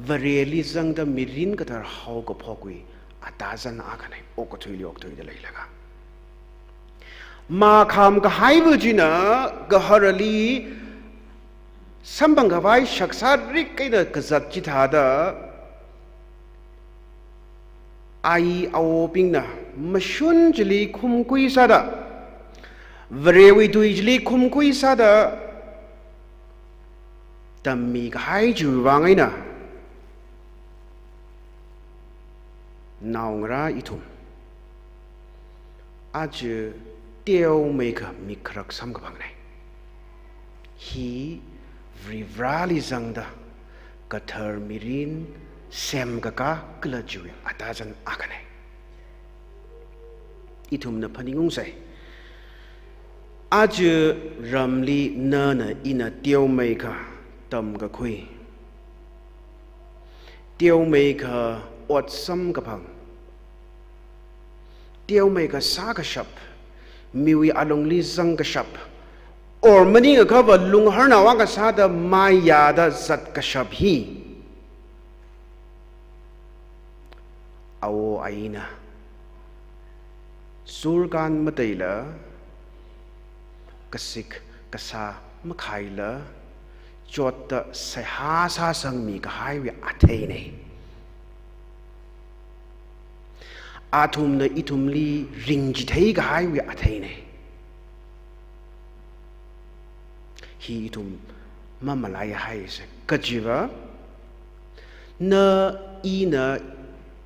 Vareli zangda mirin kathar haokaphokwui atazan akhana, okathuili okthuida leilaga. Mākham kahaiva china gaharali samphang khavai shakzā rik eina kazat chithāda, ayi awobingna mashun chili khumkhui sāda, Varewui tui chili khumkhui sāda tammi kahai chiwui vang eina, naongarā ithum aja teomeikha mik kharak samkaphangna. Hi Varivarali zangda kathar mirin semkakā kala chiwui atazan akhana. Ithumna phaningungsai. Aja ramli nana ina teomeikha tamkakhui, teomeikha ot samkaphang, teomeikha sākashap, miwui alungli zangkashap, or maningakha va lungharnao akha sāda mayāda zatkashap hi awo ayina zurkān mateila, kasik kasā makhaila, chotda seihā sāsangmi kahaiwui atheina. Athumna ithumli ringchithei kahaiwui atheina. Hi ithum mamalaihaisa. Kajiva, na ina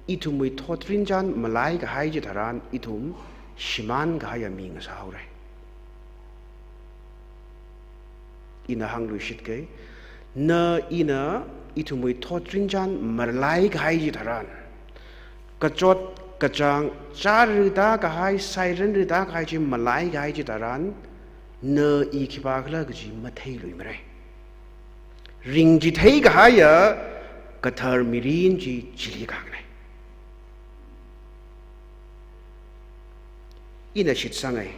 ithumwui thotrinchān malaikahai chitharan ithum shimānkahaiya mi ngasāhaora. Ina hāngluishitke, na ina ithumwui thotrinchān malaikahai chitharan, kachot kachāng chārida kahai, sairanrida kahai chi malaikahai chitharan, na i khipākhala kaji matheiluimara. Ringchithei kahaiya kathar mirin chi chili kahāngna. Ina shitsangai.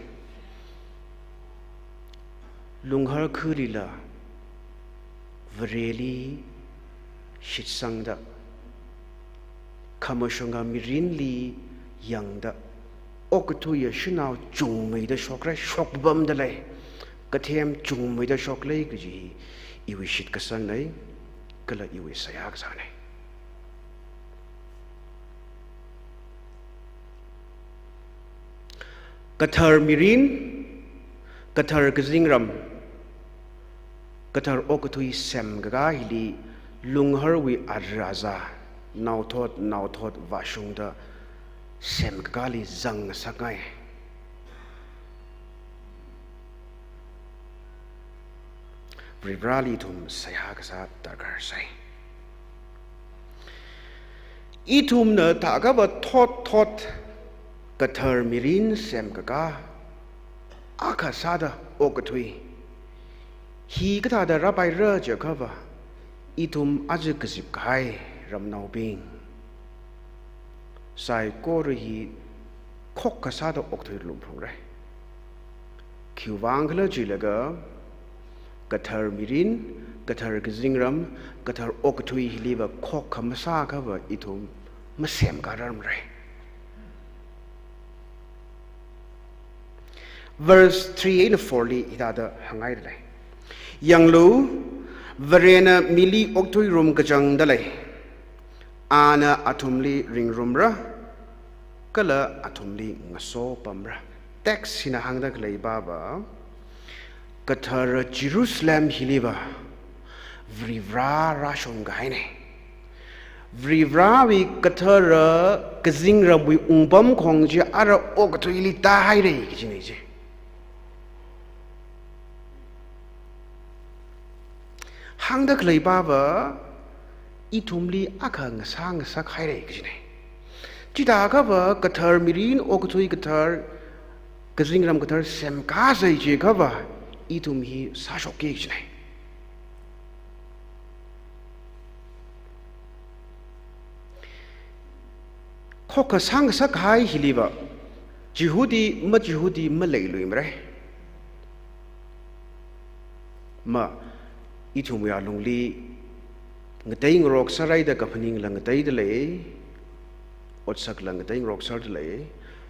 Lunghar khalila Vareli shitsangda, khamashunga mirinli yangda, okathuiya shanao chungmeida shokra, shokpamda lei, kathem chungmeida shoklei kaji iwui shitkasangnei, kala iwui seihā kasānei. Kathar mirin, kathar kazingram, kathar okathui semkakā hili Lungharwui ara aza, naothot naothot vāshungda semkakāli zangngasakngai. Varivarāli ithum seihā kasā darkar sai. Ithumna thākha va thot thot kathar mirin semkakā, akha sāda okathui hi kathāda rāpaira jiakha va, ithum aja kazip kahai ramnaobing saikora hi khokkha sāda okathui lumphalungra. Khiwuivang khala jilaga, kathar mirin, kathar kazingram, kathar okathui hili va khokkha masāakha va ithum masemkā rarmara. Verse three eina four li hithāda hānghaida lei. Yanglu, Varena mili okathui rum kachangda lei. Ana athumli ringrumra, kala athumli ngasopamra. Text hina hāngda khaleiva va, kathara Jerusalem hili va Varivara rāshon kahaina. Varivarawui kathara kazingramwui wungpamkhong chi ara okathuili tāhaira kajina chi. Hāngda khaleiva va, ithumli akha ngasā ngasakhaira kajina. Chithākha va kathar mirin, okathui kathar, kazingram kathar semkāsai jiakha va, ithum hi sāshokki kajina. Khokkha sāngasakhai hili va, Jihudi, ma-Jihudi maleiluimara. Ma, ithumwui alungli ngateingarok sāraida kaphaningla ngateida lei, otsakla ngateingarok sārda lei.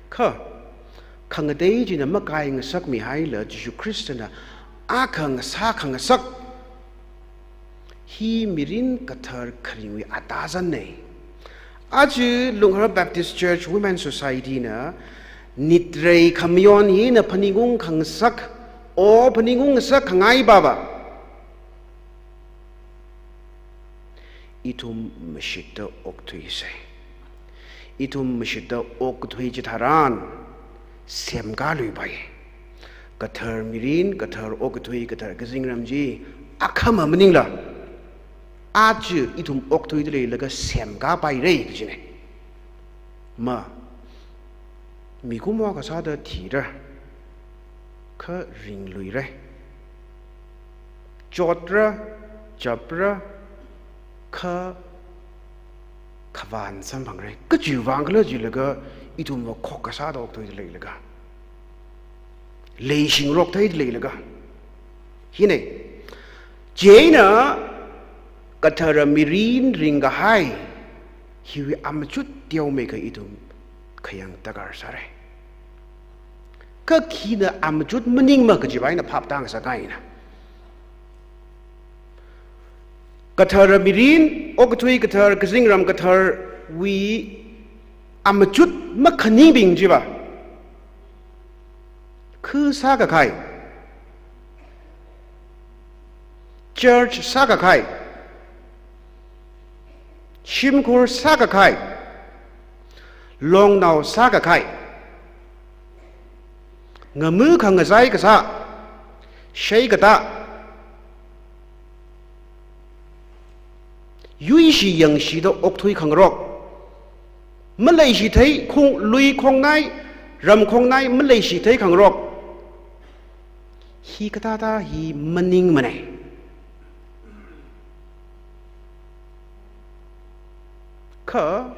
Kha, khangatei china makai ngasakmihaila Jishu Khristana akha ngasā khangasak hi mirin kathar kharingwui atazanna. Aja Lunghar Baptist Church Women Society na nitrei khamayon hina phaningung khangasak, o phaningung ngasak khangaiva va, ithum mashitta okthuisai. Ithum mashitta okthui chitharan semkāluipai. Kathar mirin, kathar okathui, kathar kazingram chi akhama maningla, aja ithum okthuida leilaga semkāpaira kajina. Ma, mikumo kasāda thira, kha ringluira, chotra, chapra, kha khavān samphangra. Kachiwuivang khala jilaga, ithum va khokkha sāda okthuida leilaga, leishingarok theida leilaga. Hina, chieina kathara mirin ringkahai hiwui amachut teomeikha ithum khayang darkar sāra. Kha khina amachut maningma kajiva eina phap tāngasakngaina. Kathara mirin, okathui kathar, kazingram katharwui amachut makhaningbing chiva, khu sākakhai, church sākakhai, shimkhur sākakhai, longnao sākakhai, ngamu khangazai kasā, shei katā, yuishi yangshida okthui khangarok, maleishithei khong, lui khongnai, ram khongnai maleishithei khangarok, hikathāda hi maningmana. Kha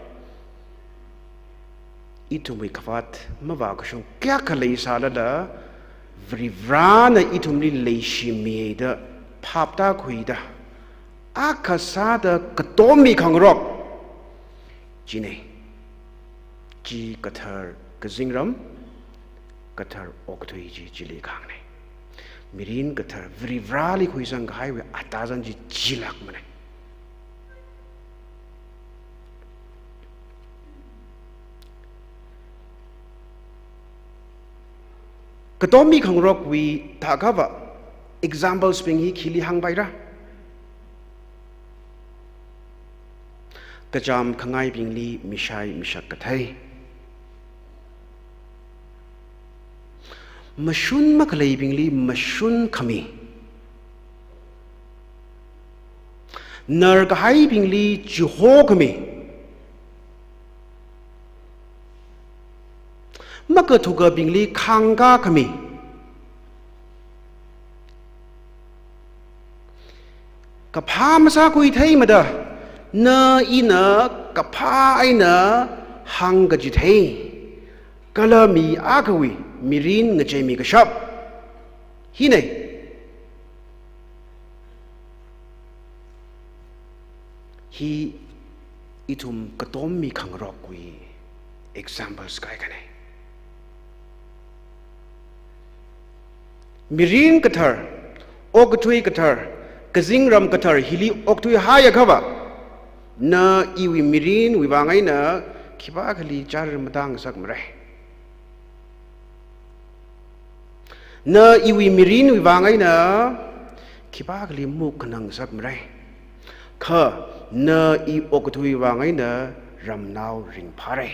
ithumwui khavāt mavākashung kayākha leisālala, Varivarana ithumli leishimiya da phap tākhuida, akha sāda katommi khangarok china. Chi kathar kazingram, kathar okathui chi chili kahāngna. Mirin kathar Varivarali khuisangkahaiwui atazan chi chilākmana. Katommi khangarokwui thākha va examples bing hi khili hāngpaira. Kachām khangaibingli mishai mishak kathei. Mashun makhaleibingli mashun khami. Narkahaibingli chihokhami. Makathukabingli khāngkā khami. Kaphā masākhui theimada, na ina kaphā eina hāngkachithei, kala mi akhawui mirin ngacheimi kashap. Hina. Hi ithum katom mi khangarokwui examples kaikhana. Mirin kathar, okathui kathar, kazingram kathar hili okthuihaiakhava, na iwui mirinwui vang eina khipākhali char matāngasakmara. Na iwui mirinwui vang eina khipākhali muk khanangngasakmara. Kha na i okathuiwui vang eina ramnao ringphāra.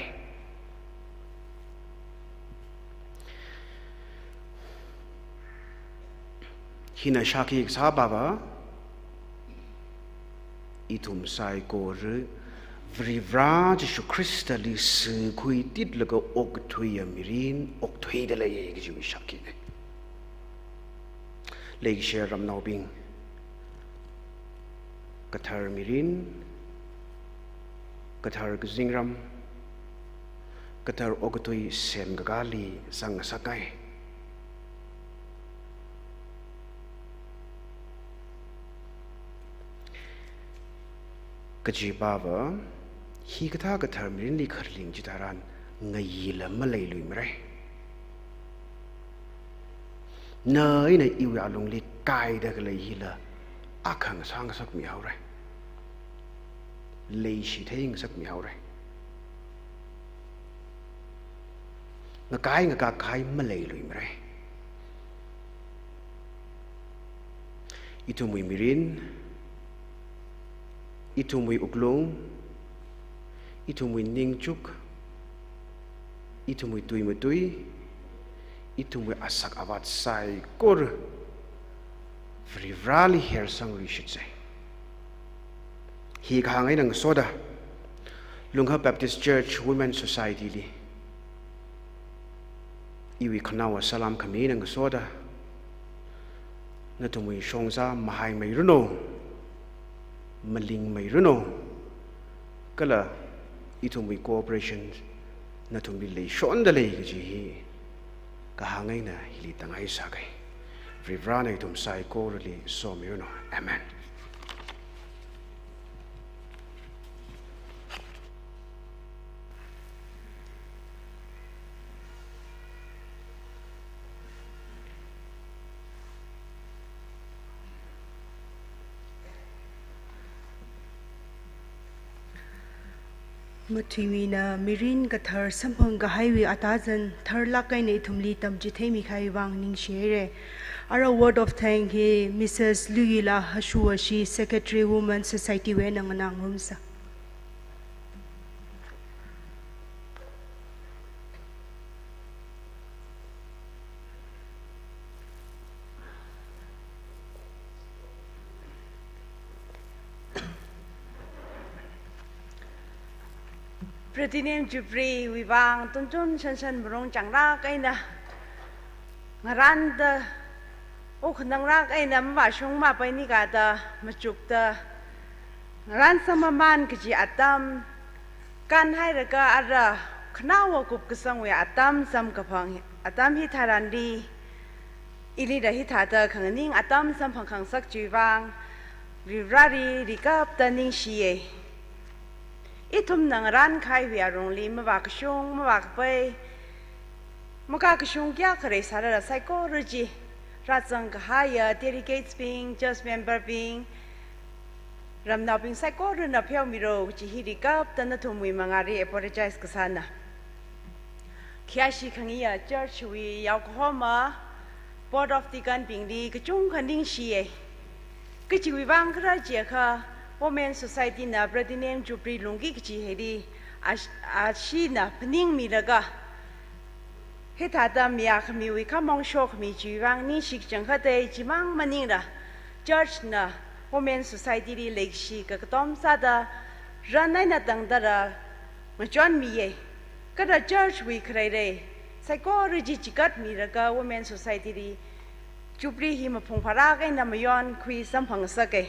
Hina shākhi kasā pava, ithum saikora Varivarā Jishu Khristali sākhuititlaga okthuiya mirin okthuida lei kajiwui shākhina. Leikashi ramnaobing, kathar mirin, kathar kazingram, kathar okathui semkakāli zangngasakngai. Kaji pava, hikathā kathar mirinli kharling chitharan ngayila maleiluimara. Na ina iwui alungli kaida khalei hila akha ngasāngasakmihaora. Leishi theingasakmihaora. Ngakai ngakak kahai maleiluimara. Ithumwui mirin, ithumwui wuklung, ithumwui ningchuk, ithumwui tuimatui, ithumwui asak avat saikora Varivarāli hersangluishitsa. Hi kahāng eina ngasoda, Lungha Baptist Church Women Society li iwui khanaowa salam khami eina ngasoda, nathumwui shongza mahaimeiranu, malingmeiranu, kala ithumwui cooperation nathumli leishonda lei kaji hi kahāng eina hili tāngai sākai. Varivarāna ithum saikorali somiranu. Amen. Mathuiwuina mirin kathar samphang kahaiwui atazan tharlāk eina ithumli tamchitheimi kahai vang ningshihaira. Ara word of thank hi Missus Luyila Hashuwashi, Secretary, Women Society wui eina nganāngarumsa. Platinum Jubilee wui vang tunchun shanshan marong changlāk eina ngaranda, o khananglāk eina mavāshung mapainikada machukda ngaran samaman kaji atam, kanhailaga ara khanaowa kupkasangwui atam samkaphang atam hitharanli, ilila hithāda khanganing atam samphangkhangasak chiwui vang Varivarāli rikapta ningshiya. Ithumna ngaran kahaiwui alungli mavākashung, mavākapai, makakashung kayākha leisālala saikora chi rāzang kahaiya delegates bing, church member bing, ramnaobing saikorana pheomilu kaji hi rikapta nathumwui mangāli apologize kasāna. Khayāshi khangayā church wui yaokahoma, Board of Deacon bingli kachungkha ningshiya. Kachiwui vang khala jiakha, Women Society na Platinum Jubilee lungki kaji hili, ash-, ashina phaningmilaga, hithāda mayākhamiwui khamong shokhami chiwui vang ningshi kachangkhatta, chimang maningla, church na Women Society li leikashi kakatom sāda, ran eina tangdala ngachonmiya. Kala church wui khalei lei, saikora chi chigatmiraga Women Society li Jubilee hi maphung pharākha eina mayonkhui samphangngasaka.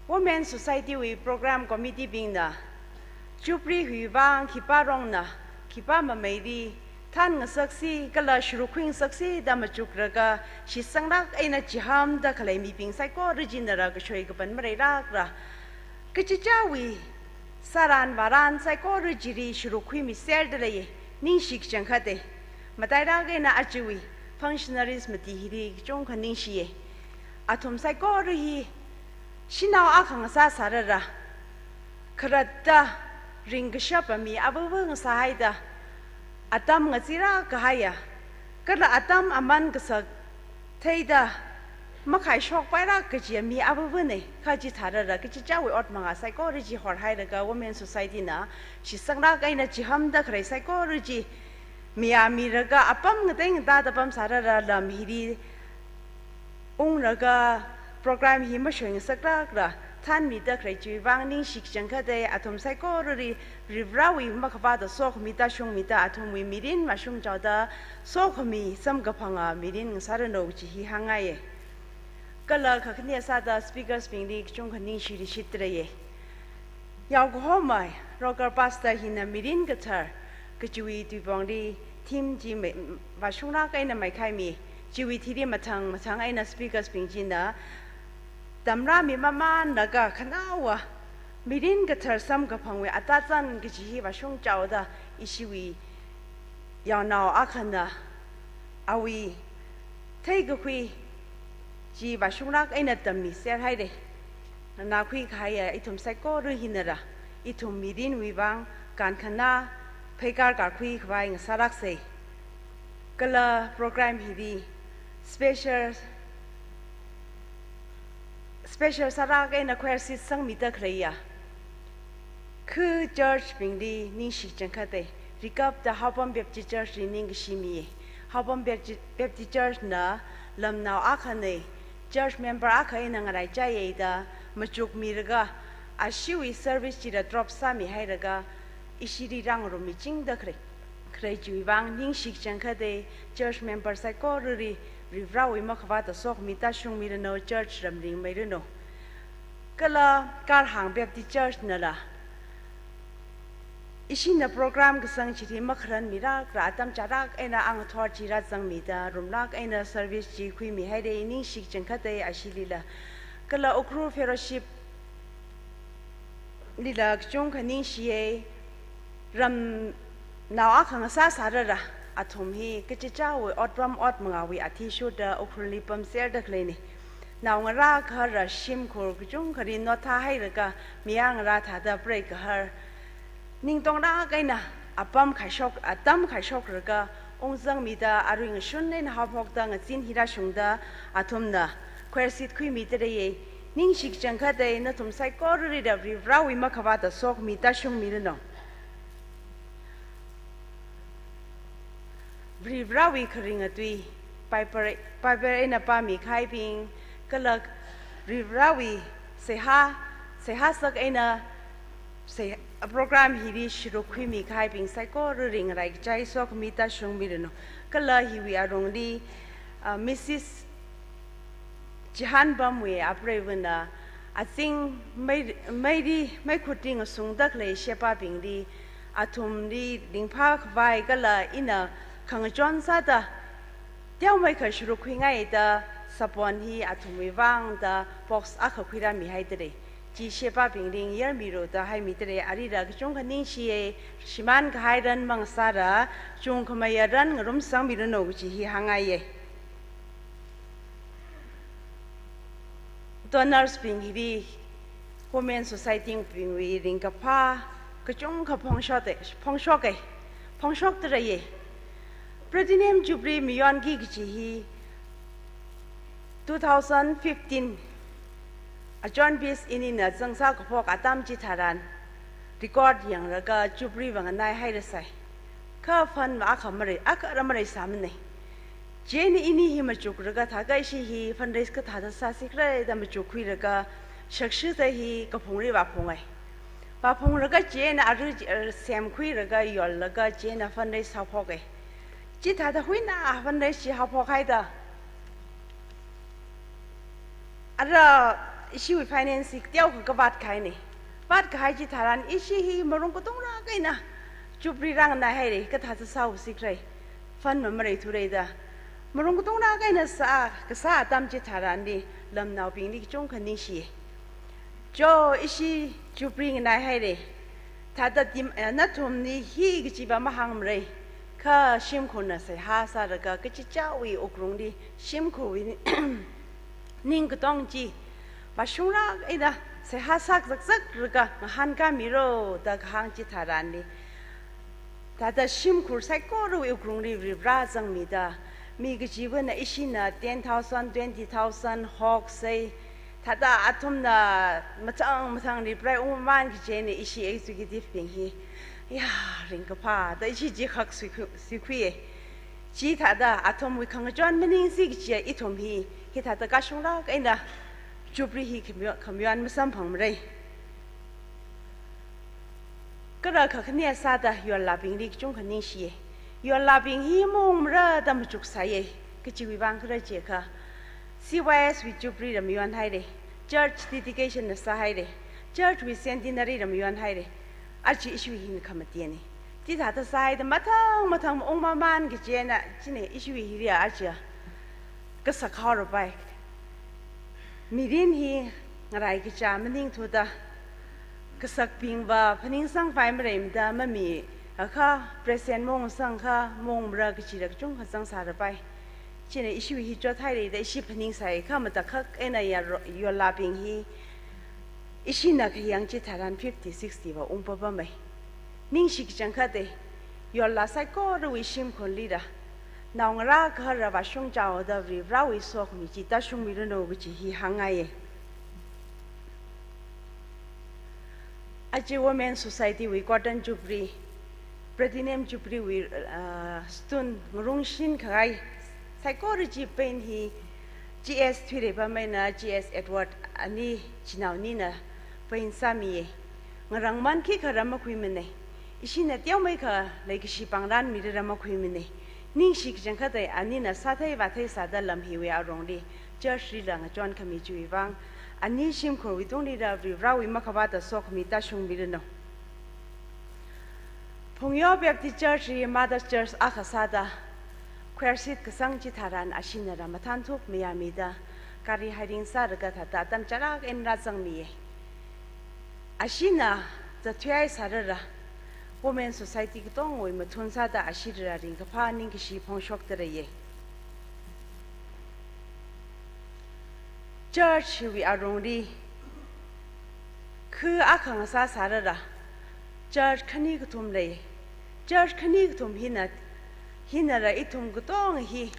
Women Society wui Program Committee bingna Jubilee hiwui vang khipā rongna, khipā mameili thānngasaksi, kala sharukhuingasaksi da machukraga, shitsanglāk eina chihāmda khalei mibing saikora china rākashoi kapan maleilākla, kachichāwui sāran vāran saikora chili sharukkhuimiserda leiya, ningshi kachangkhata. Matailāk eina ajawui functionaries mati hili kachungkha ningshiya. Athum saikora hi shanao akha ngasā sārara, khalatta ringkashapa mi avava ngasāhaida, atam ngachirā kahaiya, kala atam aman kasak theida makhaishokpailāk kajiya mi avavana. Kha chithārara kachichāwui ot mangā saikora chi horhailaga Women Society na shitsanglāk eina chihāmda khalei saikora chi mayāmiraga apam ngateingatada pamsārara lam hili ungraga program hi mashoingasaklākla thānmida khalei chiwui vang ningshi kachangkhata. Athum saikorali Varivarāwui makhavāta sokhami tāshungmida athumwui mirin vāshungchaoda sokhami samkaphanga mirin ngasāranu kaji hi hāngngaiya. Kala kakhane sāda speakers bingli kachungkha ningshi rishitda leiya. Yaokahoma local pastor hina mirin kathar kajiwui tuipongli theme chi mai, vāshunglāk eina maikhaimi, chiwui thili mathang mathang eina speakers bing china tamrāmi mamanlaga khanaowa mirin kathar samkaphangwui atazan kaji hi vāshungchaoda, ishiwui yaonao akhana awui theikakhui chi vāshunglāk eina tammiserhaira. Nganākhui kahaiya ithum saikora hinala ithum mirinwui vang kankhanā pheikar karkhui khavai ngasālāksa. Kala program hili special, special sālāk eina choir seat sangmida khaleiya khu church bingli ningshi kachangkhata. Rikapta Haopam Baptist Church li ningkashi miya. Haopam Bapti-, Baptist Church na lamnao akhana, church member akha eina ngaraichāya da machukmiraga, ashiwui service chila drop sāmihailaga, ishili rāngarummichingda khalei, khalei chiwui vang ningshi kachangkhata. Church member saikorali Varivarāwui makhavāta sokhami tāshungmiranu, church ramringmeiranu. Kala Karhang Baptist Church nala ishina program kasang chili makharanmilākla atam chālāk eina angathor chi rāzangmida rumlāk eina service chi khuimihaira, ningshi kachangkhata ashilila. Kala Ukhrul Fellowship lila kachungkha ningshiya. Ramnao akha ngasā sārara athum hi kachichāwui otram ot mangāwui athishurda Ukhrulli pamserda khaleina. Naongarā kahara shimkhur kachungkhali notha hailaga mayarngarā thāda preigahar ningtonglāk eina apam khaishok, atam khaishokraga ungzangmida arui ngashun eina haophokta ngazin hi rāshungda athumna choir seat khuimida leiya. Ningshi kachangkhata, nathum saikoralila Varivarāwui makhavāta sokhami tāshungmiranu. Varivarāwui kharinga tui, Bible, Bible eina pāmi kahaibing, kala Varivarāwui seihā, seihā sak eina sei-, program hili sharuk khuimi kahaibing saikorali ngaraikachai sokhami tāshungmiranu. Kala hiwui alungli, ah, Missus Chihanbamwui apreiva̱na azing mei, meili, meikhutli ngasungda khalei shebābingli, athumli ringphā khavai kala ina khangachon sāda teomeikha sharuk khuingaida sabon hi athumwui vangda box akha khuirāmihaida lei. Chi shebābingli ngayarmilu da haimida lei, arila kachungkha ningshiya, shimān kahai ran mang sāra, chungkhameiya ran ngarumsangmiranu kaji hi hāngngaiya. Donors bing hili Women Society bingwui ringkaphā kachungkha phongshokta, phongshoka, phongshokda leiya. Platinum Jubilee mayonki kaji hi two thousand fifteen Achon Bis inina zangsā kaphok atam chitharan record yanglaga Jubilee vānganai hairasai. Kha fund va akha malei, akha ra maleisāmana. Chieina ini hi machuklaga thākha ishi hi fundraise kathāda sāsi khala da machukkhuilaga shakshida hi kaphungli vāphungai. Vāphungraga chieina arui chi, er, semkhuiraga yollaga chieina fundraise haophoke. Chithāda huina fundraise chi haophok haida, ara ishiwui finance hi teokha kavāt kahaine. Vātkahai chitharan ishi hi marung katongrāk eina chupri rānganaihaire, kathāda sāusikra, fund mamareithura da. Marung katongrāk eina sā, kasā atam chitharanli lamnaobingli kachungkha ningshi. Cho, ishi chupri nganaihaire. Thāda tim, eh, nathumli hi kachiva mahāngmara. Kha shimkhurna seihā sālaga kachichāwui wuklungli shimkhurwui ning katong chi vāshungrāk eina seihā sākazakzaklaga ngahānkāmira da kahāng chitharanli, thāda shimkhur saikorawui wuklungli Varivara zangmida, mi kachivana ishina ten thousand, twenty thousand hoksai, thāda athumna mathang mathang reply ungmamān kaji eina ishi executive bing hi, ya, ringkaphā da ishi chi khak suikhu-, suikhuiye. Chithāda athumwui khangachon maningsi kajiya ithum hi, hithāda kashunglāk eina chupri hi khamayon, khamayon masamphangmara. Kala kakhane sāda yollābingli kachungkha ningshiye. Yollābing hi maungmara da machuksāye. Kachiwui vang khala jiakha, C Y S wui chupri la mayonhaire, church dedication la sāhaire, church wui centenary la mayonhaire. Aja ishiwui hina khamatiane. Chithāda sāhaida mathang mathang maungmamān kaji eina, chieina ishiwui hili aja kasak haora pai. Mirin hi ngaraikacha maningthuda, kasakbingva phaningsangpai maleimada mami, akha present maungsangkha maungmara kajila kachungkha zangsāra pai. Chieina ishiwui hi chothaire da ishi phaningsai, kha matakhak eina ya ro-, yollābing hi ishina khayang chitharan fifty, sixty va ungpapamai. Ningshi kachangkhata, yollā saikorawui shimkhurlila naongarā kahara vāshungchaoda Varivarawui sokhami chi tāshungmiranu kaji hi hāngngaiye. Aja Women Society wui Golden Jubilee, Platinum Jubilee wui, ah, stone ngarungshingkahai saikora chi paint hi G S Thuireipam eina G S Edward ani chinaonina paint sāmiye. Ngarangman khikhala makhuimane. Ishina teomeikha leikashi pāngranmilala makhuimane. Ningshi kachangkhata anina sāthei vāthei sāda lam hiwui arongli church lila ngachonkhami chiwui vang, ani shimkhurwui tunglila Varivarawui makhavāta sokhami tāshungmiranu. Phungyo Baptist Church hi Mother Church akha sāda, khuirshitkasang chitharan ashinala mathānthuk mayāmida, gari hiring sālaga thāda atam chārak eina rāzangmiye. Ashina zathuihai sārala, Women Society katongwui mathun sāda ashila ringkaphā ningkashi phongshokda leiye. Church hiwui arongli khu akha ngasā sārala, church khani kathum lei. Church khani kathum hina, hinala ithum katonga hi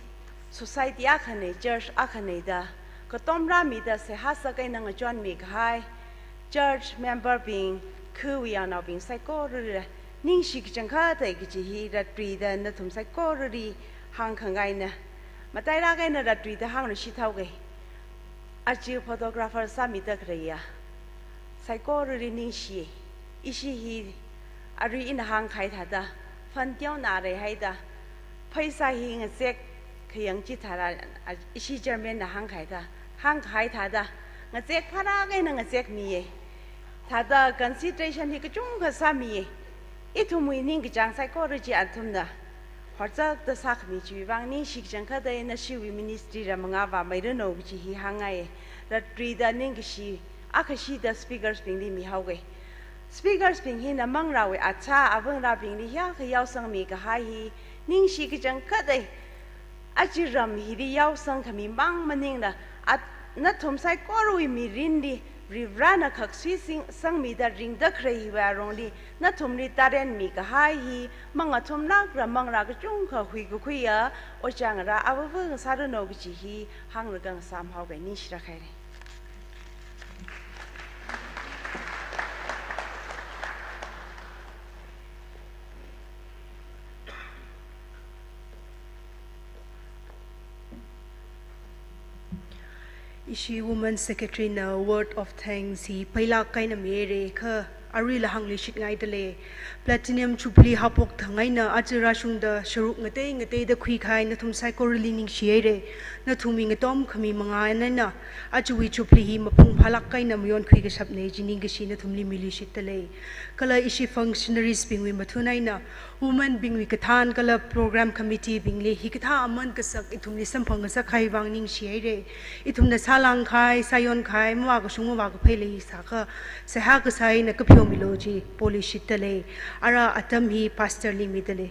society akhane, church akhane da katomrāmida seihā sākahaina ngachonmikahai church member bing khuiwui yangnaobing saikorali ningshi kachangkhata kaji hi latluida nathum saikorali hāngkhangaina. Matailāk eina latluida hāngluishit haoke. Aja photographer sāmida khaleiya saikorali ningshiye. Ishi hi arui ina hāngkahai thāda fund teona leihaida, pheisā hi ngazek khayang chitharan, a, ishi chairman na hāngkahai thā, hāngkahai thāda ngazek phārāk eina ngazekmiye. Thāda consideration hi kachungkha sāmiye. Ithumwui ningkachāng saikora chi athumna horchakta sākhami chiwui vang ningshi kachangkhata nashiwui ministry la mangā vāmeiranu kaji hi hāngngaiye. Latluida ningkashi akhashida speakers bingli mihaoke. Speakers bing hina manglāwui achā avanglābingli hiyākha yaosangmikahai hi ningshi kachangkhata. Aja ram hili yaosangkhami mang maningla, at-, nathum saikorawui mirinli Varivarana khaksui sing-, sangmida ringda khalei hiwui arongli nathumli talent mikahai hi mangathumlākla manglā kachungkha huikakhuiya ojā ngarā avāva ngasāranu kaji hi hānglaga ngasāmhaoke, ningshilāk haire. Ishi Women Secretary na word of thanks hi pheilāk eina mihaire kha, aruila hāngluishitngaidalei. Platinum Jubilee haophok thang eina aja rāshungda sharuk ngatei ngateida khuikahai nathum saikorali ningshihaira. Nathumwui ngatom khami mangā eina ajawui Jubilee hi mapung phālāk eina mayonkhui kashapna chi ningkashi nathumli miluishitdalei. Kala ishi functionaries bingwui mathun eina women bingwui kathān kala program committee bingli hikathā aman kasak ithumli samphang kasak kahai vang ningshihaira. Ithumna sālāngkahai, sāyonkahai, mavākashung mavākaphei leisākha, seihā kasā eina kapheomilu chi poluishitdalei. Ara atam hi pastor li midalei.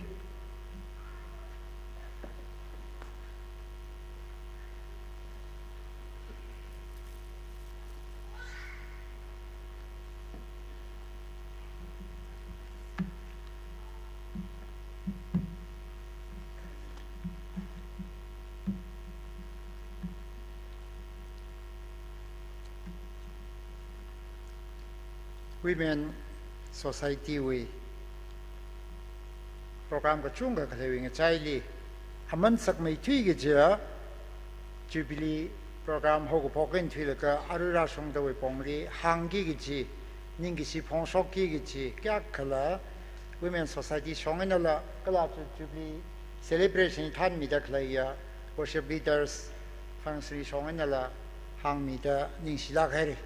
Women Society wui program kachungkha khaleiwui ngachaili aman sakmeithui kaja Jubilee program haokaphok eina thuilaga arui rāshungdawui pongli hāngki kaji, ningkashi phongshokki kaji, kayākhala Women Society shong einala kala Jubilee celebration thānmida khaleiya worship leaders, functionary shong einala hāngmida ningshilāk haira.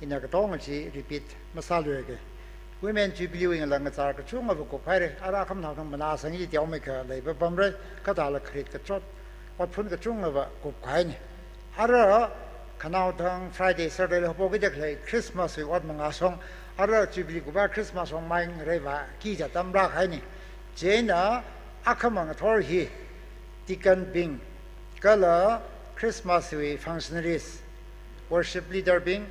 Ina katonga chi repeat masāluiga. Women Jubilee wui ngala ngachar kachungkhava kuphaira. Ara khamathāthang manasang chi teomeikha leipapamra, kathāla kharit kachot, otphun kachungkhava kupkahaina. Ara khanaothang Friday, Saturday li haophokki da khalei Christmas wui ot mangā shong, ara Jubilee kupva Christmas shong mai ngareiva kija tamrākahaina. Chieina akhama ngathor hi deacon bing, kala Christmas wui functionaries, worship leader bing,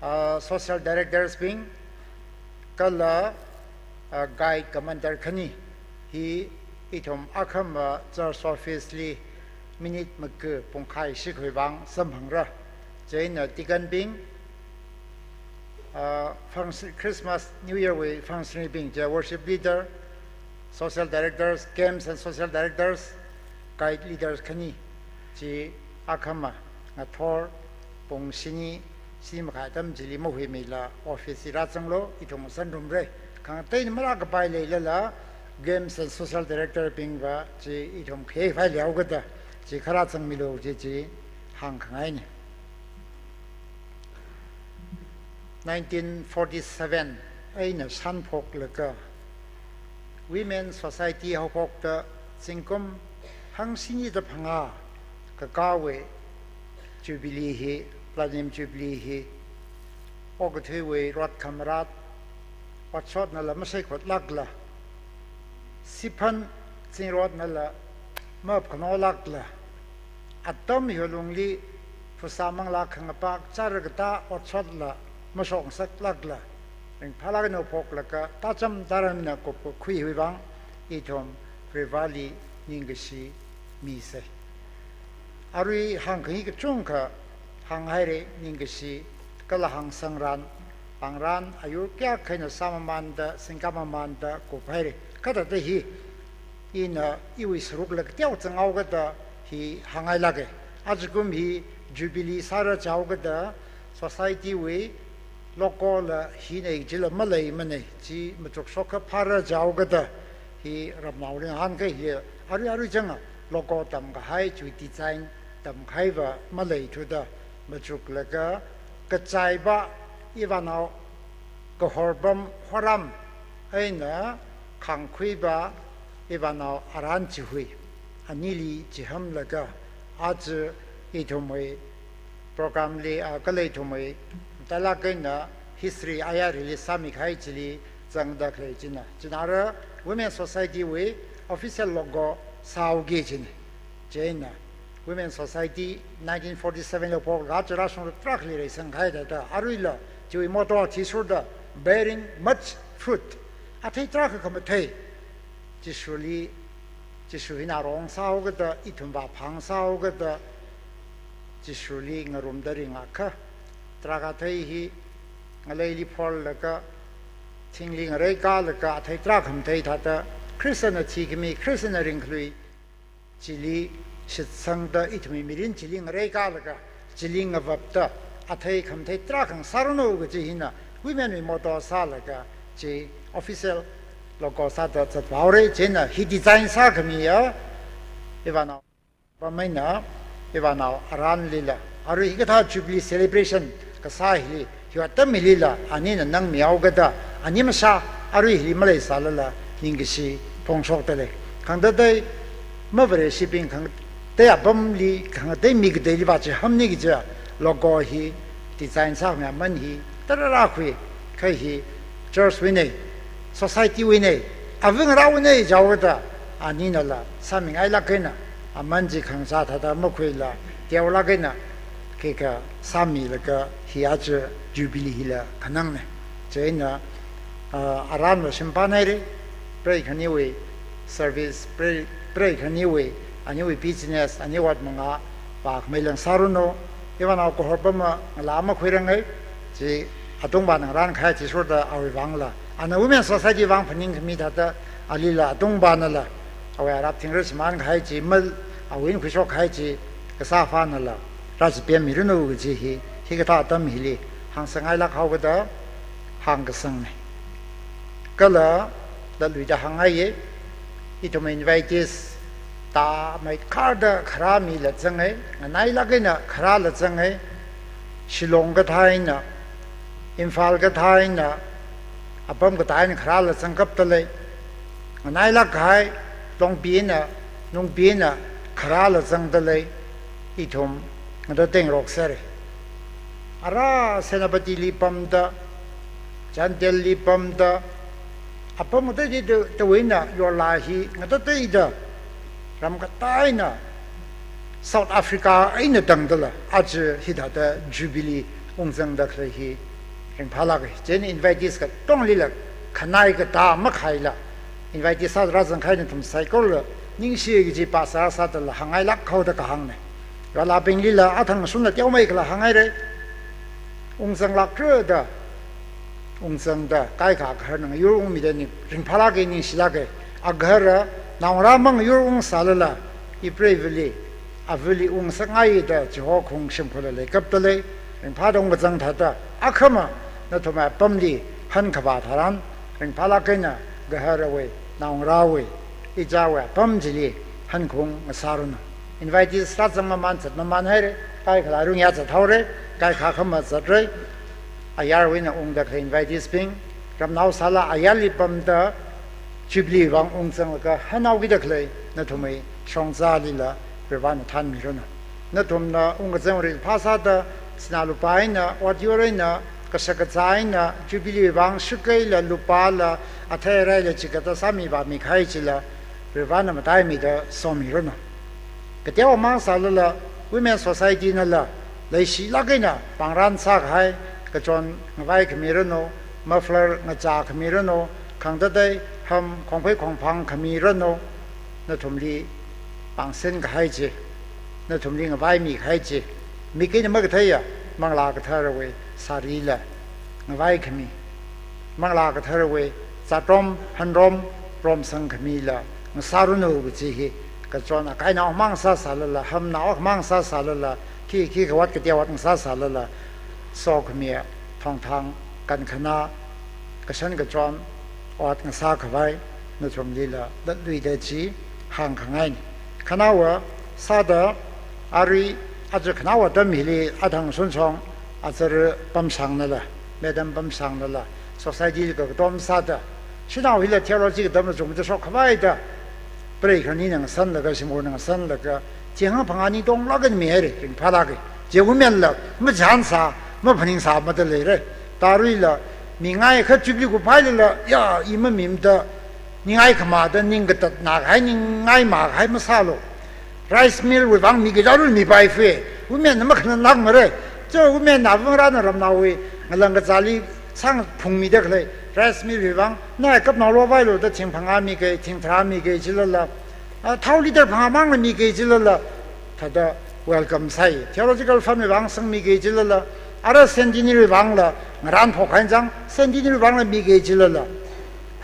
ah, social directors bing, kala, ah, guide commander khani hi ithum akhama church office li minute maga pungkhai shikhui vang samphangra. Chieina deacon bing, ah, function, Christmas, New Year wui functionary bing chi worship leader, social directors, games and social directors, guide leaders khani chi akhama ngathor pung shini, shini makhai atam chili mahuimila office li rāzanglu, ithum sanrumra. Khangateina marākapai leilala games and social director bingva chi ithum khayei phai leokada chi kharā zangmilu chi chi hāngkhangaina. Nineteen forty-seven eina shānphoklaga Women Society haophokta zingkum hangshini da phangā kakāwui Jubilee hi, Platinum Jubilee hi, okathuiwui rot khamarat, otshotnala mashaikhut lākla, siphan zingrotnala mapkhano lākla, atam hiwui lungli phasā manglā khangapak chara katā otshotla mashokngasak lākla, ringphālāk eina phoklaga tācham tārāmna kupkakhui hiwui vang ithum Varivarāli ningkashi misa. Arui hāngkhangai kachungkha hānghaira, ningkashi kala hāngsangran, pāngran, ayur kayākha eina sāmamānda, singkāmamānda kuphaira. Kathāda hi ina iwui sārukla kateo zanghaokada hi hānghailāka. Ajakum hi Jubilee sāra jihaokada society wui logo la hina chila maleimana, chi machuk shokha phāra jihaokada hi ramnaoli ngahānkahai hi, arui arui changa logo tamkahai, chiwui design tamkahaiva maleithuda machuklaga, kachaiva ivānao Kahorpam Horam eina khangkhuiva ivānao Aran Chihui, anili chihamlaga aja ithumwui program li, ah, kala ithumwui talak eina history ayarli sāmikahai chili zangda khalei china. China ara Women Society wui official logo sāhaoki china. Chieina Women Society nineteen forty-seven li haophok, rāchara shungda tarākhali reisangkahai thāda, aruila chiwui motto athishurda bearing much fruit. Athei tarākha khamathei Jishuli, Jishu hina rong sāhaokada, ithumva phāng sāhaokada, Jishuli ngarumda ringakha, tarākha athei hi ngaleili phorlaga, thingli ngareikālaga, athei tarākha khamathei thāda, Khristana thikhami, Khristana ringkhalui, chili shitsangda ithumwui mirin chili ngareikālaga, chili ngavapta, athei khamathei tarākha ngasāranu kaji hina Women wui motto sālaga chi official logo sāda zathaora, chieina hi design sākhamiya, ivānao pammeina, ivānao Aranlila, arui hikathā Jubilee celebration kasā hili, hiwui atam hilila, anina nang mihaokada, ani mashā, arui hili maleisālala, ningkashi phongshokdalei. Khangatei, mavareshibing khangatei apamli, khangatei mi kateili vāchiham ni kaja, logo hi, design sākhami aman hi, tarākhui, kha hi, church wuinei, society wuinei, avungrāwuinei jihaokada, aninala, sāmingailāk eina, aman chi khangachā thāda makhuila, teolāk eina, khikha sāmilaga hi aja Jubilee hila khanangnei. Chieina, ah, Aranva shimpānhaira, preikhaniwui service, prei, preikhaniwui, aniwui business, ani ot mangā, vākhamei lāngsāranu, ivānao kahor pamma ngalā makhuirangai, chi atungvāna ngarānkahai chi shurda awui vangla. Ana Women Society vang phaningkhami thāda, alila atungvānala, awui arap thingra shimānkahai chi, mal, awui eina khuishokkahai chi, kasā vānala, rāchipemmiranu kaji hi, hikathā atam hili, hāngsangngailāk haokada, hāngkasangnei. Kala, latluida hāngngaiya, ithum invitees, tāmeikharda kharā mila zangai, nganailāk eina kharāla zangai, Shillong kathā eina, Imphal kathā eina, apam katā eina kharāla zangkapdalei, nganailāk kahai, Longpi eina, Nungpi eina, kharāla zangdalei, ithum, ngada tengrok sāra. Ara Senapatili pamda, Chandelli pamda, apam ngateiteiteina yorlā hi ngateiteida, ram katā eina, South Africa eina tangdala, aja hithāda Jubilee ungzangda khalei hi ringphālāka. Chieina invitees katonglila, khanai katā makhaila, invitees sāda rāzangkahai nathum saikorala, ningshi kaji pastor sādala, hāngngailāk haoda kahāngnei. Yorlābinglila, athang shunla teomeikhala hānghaira. Ungzanglākra da, ungzangda, kaikha gaharna ngayur ungmida ni ringphālāka, ningshilāka. Agahara, naongarā mang ngayur ungsālala, ipreivali, avali ungsakngaida, chihokhung shimkhurla leikapdalei, ringphāda ungkazang thāda, akhama, nathumwui apamli, hankhavā tharan, ringphālāk eina, gaharawui, naongarāwui, ichāwui apam chili, hankhaung ngasāranu. Invitees rāzang mamān zat mamānhaira, kaikhala rungya zathaora, kaikha khama zatra, ayarwui eina ungda khalei invitees bing, ramnao sāla ayarli pamda, Jubilee vang ungzanglaga hanhaokida khalei, nathumwui shongzalila, Varivarana thanmiranu. Nathumna ungkazang ringphā sāda, sinā lupā eina, ot yur eina, kashak kazā eina, Jubilee vang shakeila, lupāla, athei araila chikatta sāmivāmikahai chila, Varivarana mataimida somiranu. Kateomang sālala, Women Society nala, leishilāk eina, pāngran sākahai, kachon ngavaikhamiranu, muffler ngachākhamiranu, khangatei, ham, khongphei khongphang khamiranu, nathumli pāngsen kahai chi, nathumli ngavaimikahai chi, mik eina makatheiya, Manglā Katharawui sarila ngavaikhami, Manglā Katharawui zatrom, hanrom, romsangkhamila ngasāranu kaji hi, kachon akainao mang sāsālala, hamnao mang sāsālala, khi, khikha ot kateo ot ngasāsālala, sokhamiya, thongthang, kankhana, kashan kachon, ot ngasākhavai, nathumlila, latluida chi, hāngkhangaina. Khanaowa, sāda, arui, aja khanaowa atam hili, athang shunshong, azar Pamshangnala, Madam Pamshangnala, society kakatom sāda, shanao hila theology katamla chungda shokkhavaida, preikhani ngasanlaga, shimkhur ngasanlaga, thing hangphangā ni tonglāk eina mihaira, ringphālāka. Chi womenla, machānsā, maphaningsā mada leira. Taruila, mingaikha Jubilee kuphailala, ya, i mamimada, ningai khamada, ning katatnā kahai, ningai mā kahai masālu. Rice mill wui vang mi kaja rul mipai fue. Womenna makhananlāk mara. Cho womenna vang rana ramnaowui, ngalang kazāli, sāngphungmida khalei. Rice mill wui vang, na kapnao lo vailu da thing phangā mika, thing tharā mika chilala. Ah, thao liter phangā mangla mika chilala, thāda welcome sāi. Theological fund wui vang sangmika chilala, ara centenary vangla, ngaran phokhain zang, centenary vangla mika chilala.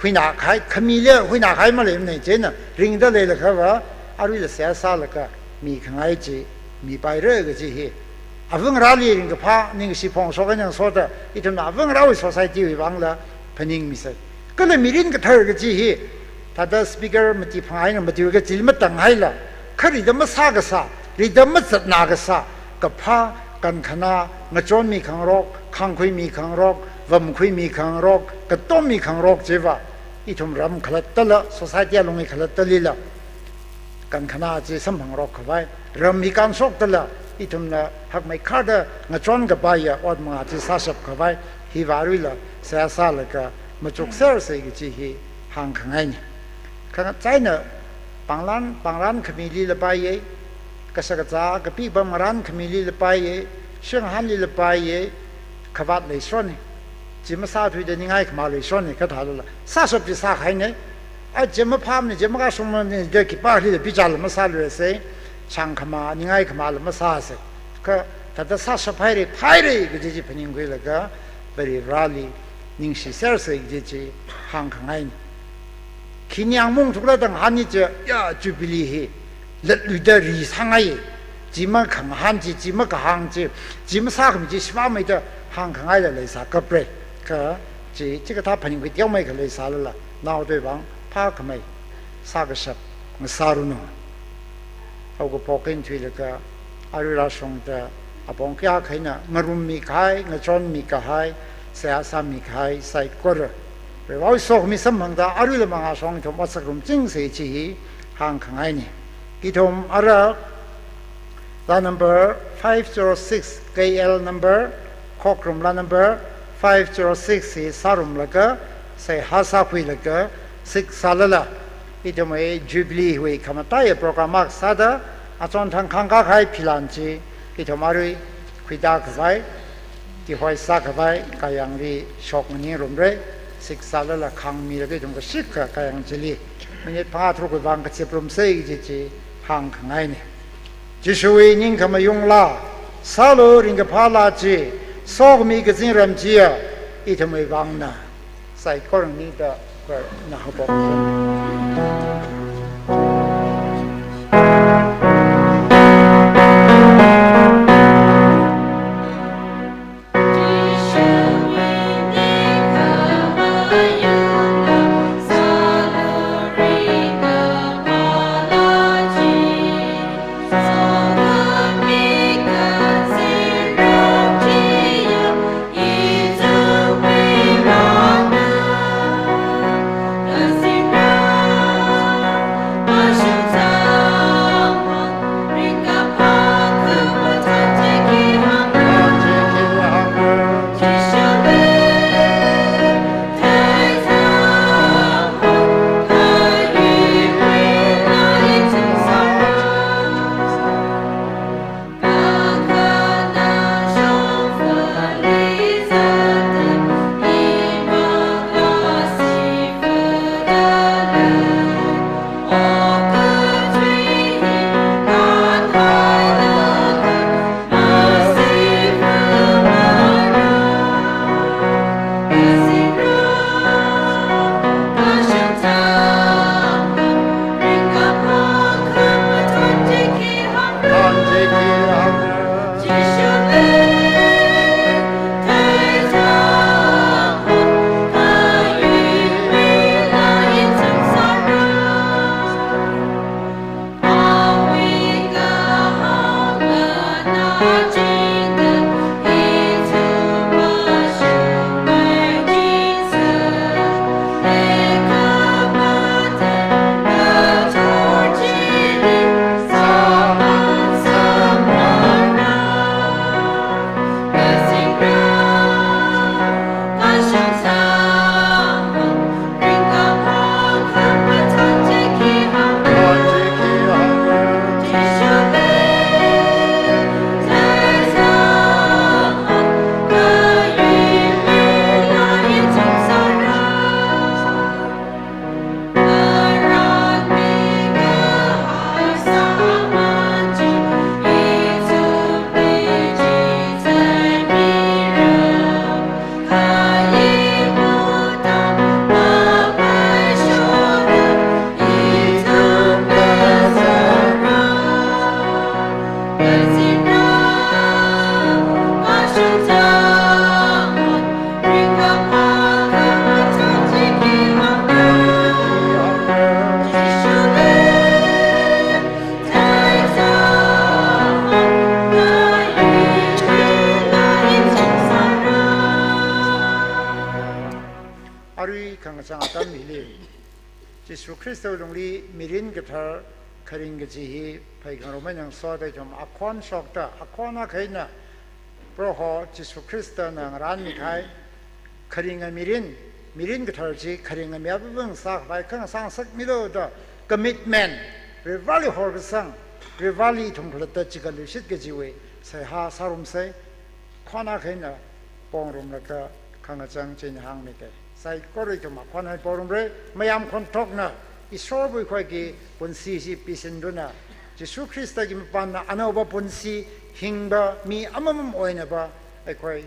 Huinā kahai, khamili huinā kahai maleimana chieina, ringda leilakhava, aruila seihā sālaga, mikhangai chi, mipaira kaji hi. Avangarāli ringkaphā, ningshi phongshok eina ngasoda, ithumna avangarāwui society wui vangla phaningmisei. Kala mirin kathar kaji hi, thāda speaker mati phang eina mati kaji matang haila, kha rida masā kasā, rida mazatna kasā, kaphā, kankhanā, ngachonmi khangarok, khāngkhuimi khangarok, vamkhuimi khangarok, katommi khangarok chiva, ithum ram khalattala, society alungli khalattalila, kankhanā chi samphangrok khavai, ram hi kānshokdala, ithumna hakmeikharda ngachon kapaiya ot manga chi sāshap khavai, hiva aruila seihā sālaga machuksersei kaji hi hāngkhangaina. Kha chieina panglan, pangran khamilila paiya, kashakazā kapi pam ngaran khamilila paiya, shinghanlila paiya, khavāt leishorai. Chi masāthuida ningai khamā leishorai, kha thālala sāshap chi sākahaina. A chi maphāmana, chi makashungmana da khipālila bichārla masāluisei, shāngkhamā, ningai khamāla masāsei. Kha thāda sāshap haira, phāhaira kaji chi phaningkhuilaga, Varivarāli ningshisersei kaji chi hāngkhangaina. Khi ningyāng mung thukla tanghanni chi, ya, Jubilee hi latluida ri sāngai, chi makhangahān chi, chi makahāng chi, chi masākhami chi shivāmeida hāngkhangaila leisākapra. Kha chi, chikathā phaningkhui teomeikha leisālala, naothui vang phākhamei sākashap ngasāranu. Haokaphok eina thuilaga, arui rāshungda, apong kayākha eina ngarummi kahai, ngachonmi kahai, seihā sāmi kahai saikora, Varivarāwui sokhami samphangda aruila mangāshong ithum otsak rumchingsei chi hi hāngkhangaina. Ithum ara la number five zero six, K L number, Khokrum la number five zero six hi sārumlaga, seihā sākhuilaga, sik sālala, ithumwui Jubilee wui khamataiya program akha sāda, achonthang khangkā kahai philan chi, ithum arui khuida khavai, tihoi sākhavai, kayāngli shok nganingrumra, sik sālala khāngmilaga ithum kashikha kayāng chili minute phangā tharuk vang kachiprumsei kaji chi hāngkhangaina. Jishuwui ningkhamayung laa, sālu ringkaphā laa chi, sokhami kazingram chiya, ithumwui vangna. Saikora ningda kar na habo. Jishu Khristawui lungli mirin kathar kharing kaji hi pheikhangarumei eina ngasoda ithum akhon shokta, akhon akha eina Proho Jishu Khristana ngaranmikahai kharinga mirin, mirin kathar chi kharinga mi apong sākhavai khangasang ngasakmilu da commitment, Vareli horkasang, Vareli ithum khalatta chigatluishit kajiwui seihā sārumsei, khon akha eina pongrumlaga khangachang china hāngmite. Saikora ithum akhon hai pongrumre, mayam khonthokna Ishorwui khuiki punsi chi pisinduna, Jishu Khristawui mapānna anaoba punsi hingba mi amamam oinaba aikhoi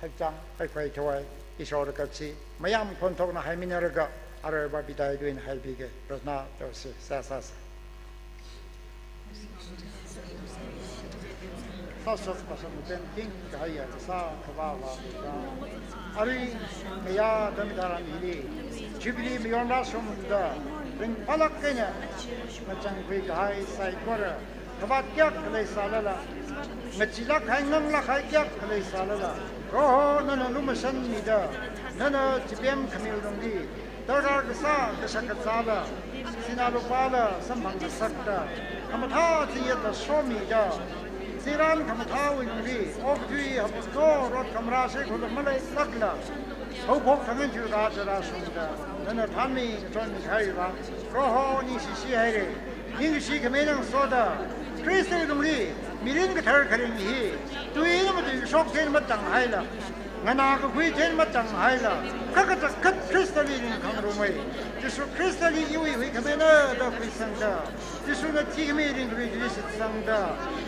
hekchang, aikhoi thawai, Ishorda kachi, mayam khonthokna haiminaraga, aruiva pitaidun haibige, prarthana tose, sāsāsa. Sāshap kasā mapem tingkahaiya kasā khavā Avāva. Arui ngayā dam tharan hili, Jubilee mayon rāshungda, ringphālāk eina ngachangkhui kahai saikora, khavāt kayākha leisālala, ngacheelāk kahai, nganglāk kahai kayākha leisālala, Proho nana lumashanmida, nana chipem khamiwui lungli darkar kasā kashak kazāla, sinā lupāla samphang ngasakta, khamathā zingyatla shomida, zingrān khamathāwui lungli okathui hapto rot khamarā shaikhurla maleilākla, haophok thang eina thuikha aja rāshungda, nana thanmi ngachonmi kahaiva, Proho ningshishi haire. Ningshishi khamei eina ngasoda, Khristawui lungli mirin kathar kharing hi tui eina matuikashok thei eina matānghaila, nganā kakhui thei eina matānghaila, kha kachangkhat Khristali ringkhangarumei. Jishu Khristali iwui huikhamina da khuisangda, Jishuna thikhami ringkakhui chi shitsangda,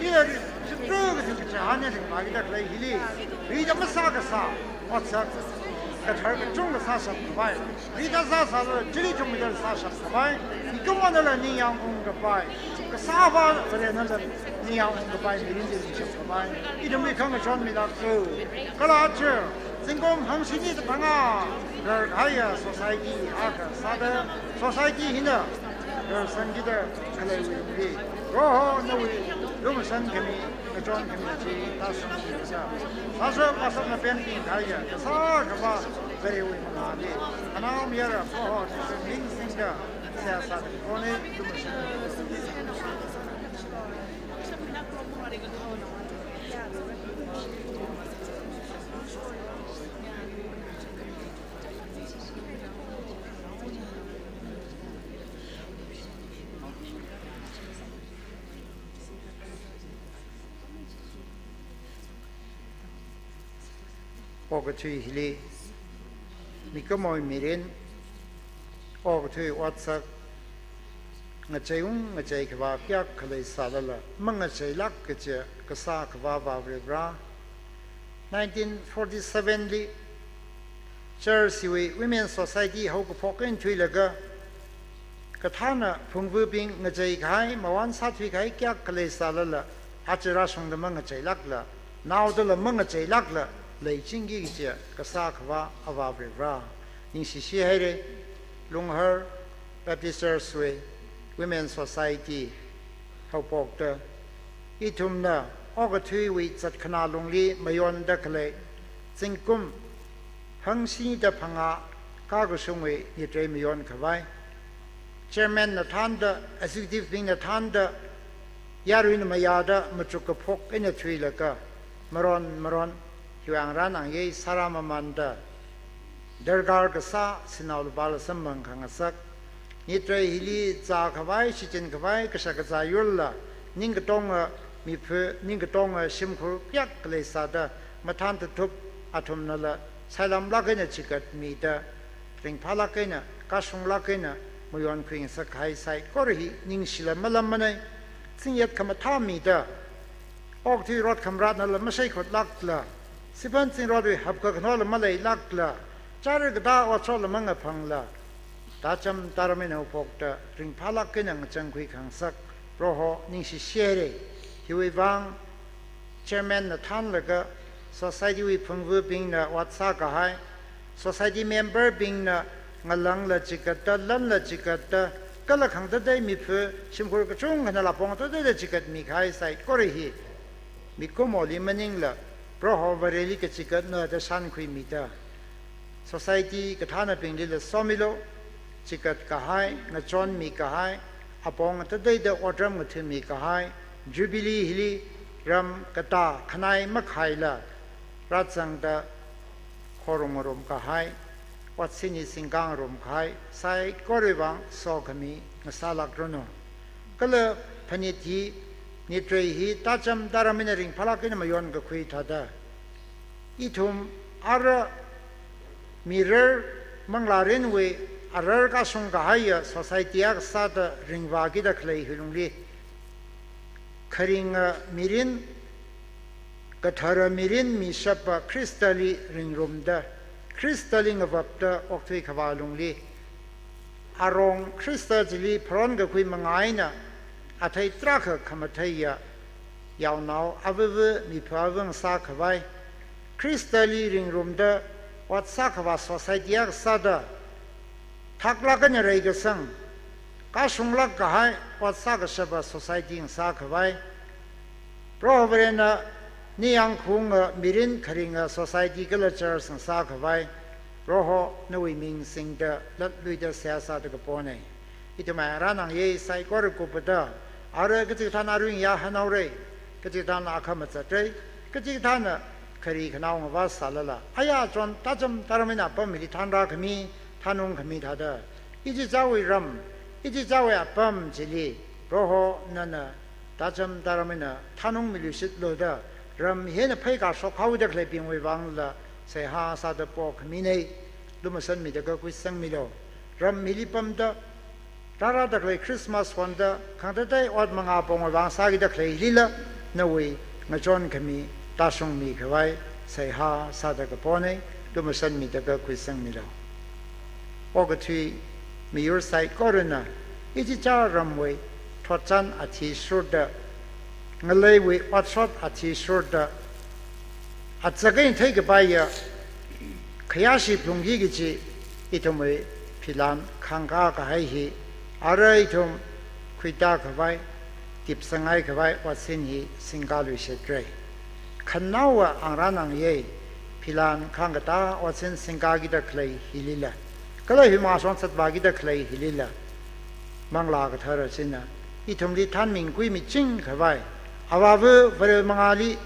ina ri-, shitru kathing kachihān eina ringphākida khalei hili, rida masā kasā otsak kathar kachungkha sāshap khavai, rida sāsālala chili chungmida sāshap khavai, mikumonala ningyāng ungkapai, kasā Avā Varenala ningyāng ungkapai mirin chi shap khavai ithumwui khangachon milāksa. Kala chi, zingkum hangshini da phangā rarkahaiya society akha sāda, society hina rarsangkida khaleiwui lungli, Proho nawui lumashan khami, ngachon khami chi tāshungshisa. Sāshap kasā mapem tingkahaiya kasā khavā Varewui mangāli, anaomayara Proho ningching ningsingda seihā sāda kone lumashan. Okathui hili, mikumowui mirin, okathui otsak, ngacheiung ngacheikhavā kayākha leisālala, mangacheilāk kachi kasā khavā Avāva Varivara. Nineteen forty-seven li, Church hiwui Women Society haokaphok eina thuilaga, kathāna phungvabing ngacheikahai, mawon sāthuikahai kayākha leisālala, aja rāshungda mangacheilākla, naodala mangacheilākla, leichingki kachi kasā khavā Avāva Varivara, ningshishi haire. Lunghar Baptist Church wui Women Society haophokta, ithumna okathuiwui zatkhanā lungli mayonda khalei, zingkum hangshini da phangā kakashungwui nitrei mayon khavai, Chairman na thānda, Executive bingna thānda, yaruina mayāda machuk kaphok eina thuilaga, maron maron, hiwui ngarān ngangai sārāmamanda, darkar kasā sinao lupāla samphang khangasak, nitrei hili zā khavai, shichin khavai, kashak kazā yurla, ningkatonga miphu, ningkatonga shimkhur kayākha leisāda, mathān tathup athumnala sailamlāk eina chigatmida, ringphālāk eina, kashunglāk eina mayonkhui ngasakkahai saikora hi ningshila malammanei. Zingyat khamathā mida, okathui rot khamarānala mashaikhut lākla, siphan zingrotwui hapkakhanola maleilākla, chara katā otshotla mangaphangla, tācham tāram eina haophokta ringphālāk eina ngachangkhui khangasak, Proho ningshishi haire. Hiwui vang Chairman na thānlaga Society wui phungvabingna ot sākahai, Society member bingna ngalāngla chigatta, lanla chigatta, kala khangatatei miphu shimkhur kachungkhana lapong tatei da chigatmikahai saikora hi, mikumoli maningla, Proho Vareli kachigatna da shānkhuimida, Society kathānabinglila somilu, chikat kahai, ngachonmi kahai, apong atateida otram ngathami kahai, Jubilee hili ram katā khanai makhaila rāzangda khorum ngarum kahai, otsin hi singkang ngarum kahai saikorawui vang sokhami ngasālākranu. Kala phanit hi, nitrei hi tācham tāram eina ringphālāk eina mayonkakhui thāda, ithum ara mirar manglārinwui arar kashung kahaiya society akha sāda ringvākida khalei hi lungli, kharinga mirin, kathara mirin mishappa Khristali ringrumda, Khristali ngavapda okthui khavā lungli, arong Khrista chili pharon kakhui manga eina athei tarākha khamatheiya yaonao avava mipha avā ngasā khavai, Khristali ringrumda ot sākhavā society akha sāda, thaklāk eina reikasang, kashunglāk kahai ot sākashapa society ngasā khavai, Proho Varena ningyāng khaunga mirin kharinga society kala church ngasā khavai, Proho nawui ming singda latluida seihā sāda kapona. Ithum ngarānangya saikora kupda, ara kachikathāna aruiya hanaora, kachikathāna akha mazatra, kachikathāna khari khanao ngavā sālala, aya chon tācham tāram eina apam hili thanrākhami, thanungkhami thāda, ichichāwui ram, ichichāwui apam chili, Proho nana tācham tāram eina thanungmiluishitlu da, ram hi eina pheikā shokhaoda khaleibingwui vangla seihā sāda pokhamina, lumashanmida kakhuisangmilu. Ram hili pamda, rārāda khalei Christmas honda, khangatei ot manga apongwui vang sākida khalei hilila, nawui ngachonkhami tāshungmi khavai seihā sāda kapona, lumashanmida kakhuisangmilu. Okathui miyur saikorana, ichichā ramwui thotchan athishurda, ngaleiwui otshot athishurda, azak eina theikapaiya khayāshi phalungki kaji ithumwui philan khangkā kahai hi, ara ithum khuitā khavai, tipsangai khavai otsin hi singkāluishitra. Khanaowa ngarānangya, philan khangkatā otsin singkākida khalei hilila, kala hi mashong zatvākida khalei hilila, Manglā Kathara china ithumli thanming khuimiching khavai, Avāva Varewui mangāli,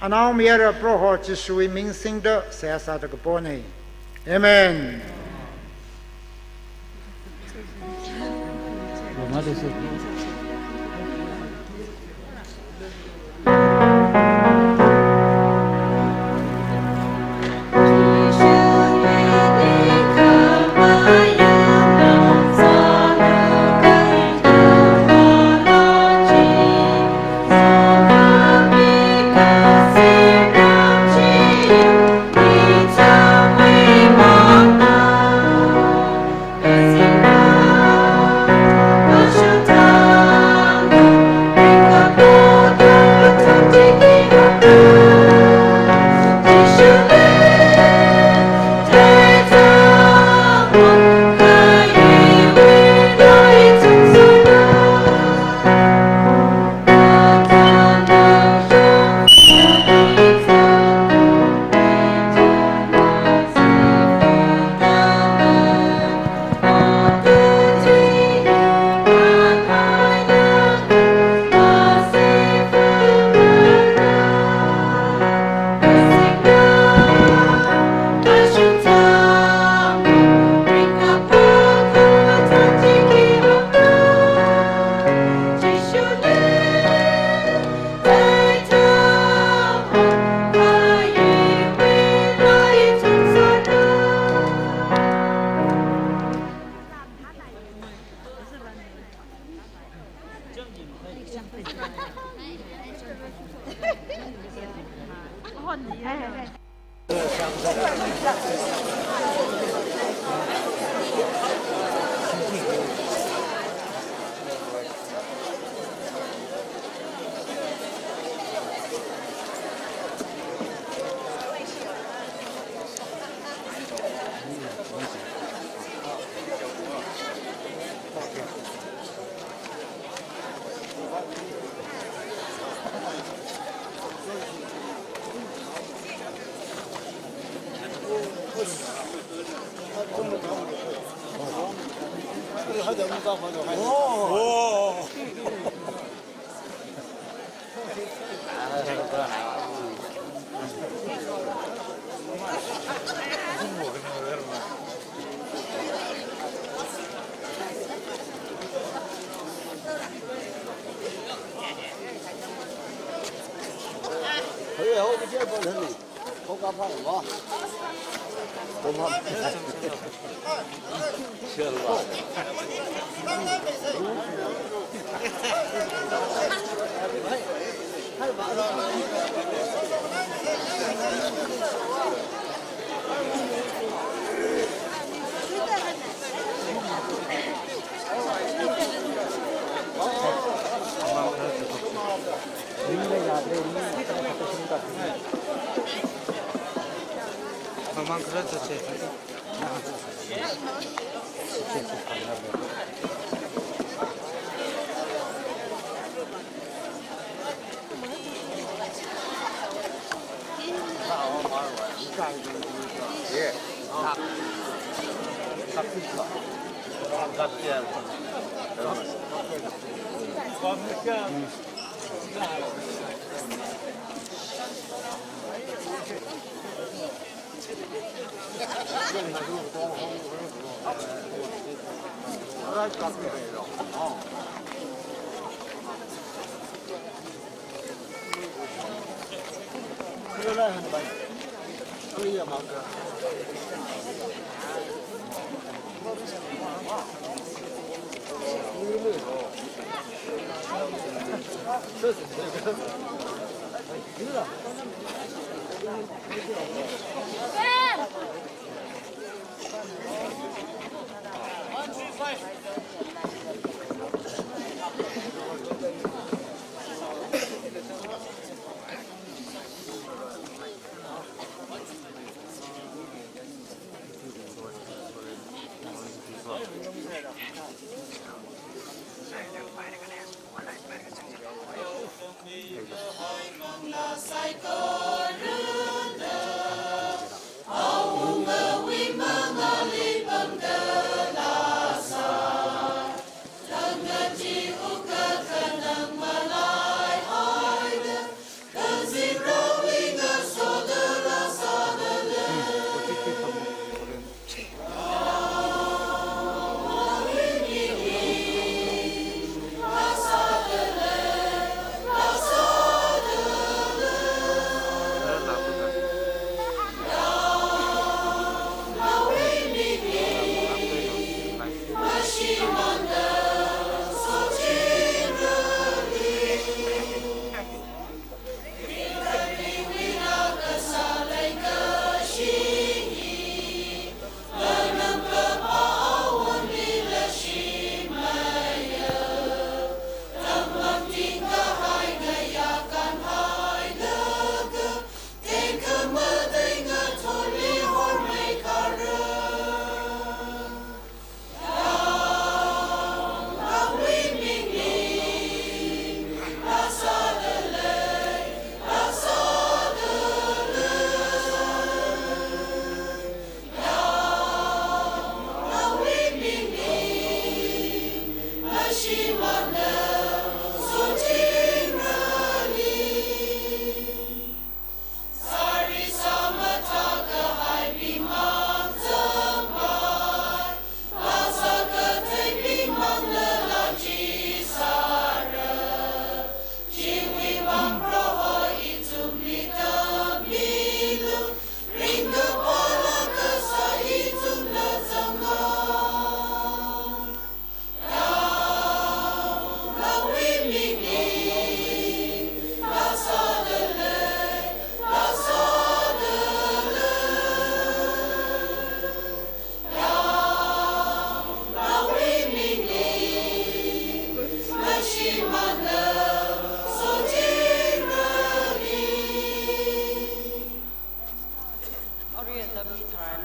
Anaomayara Proho Jishuwui ming singda seihā sāda kapona. Amen. ꯃꯃꯥꯡ ꯈꯔ ꯆꯠꯁꯦ꯫ Arui atam hitharan,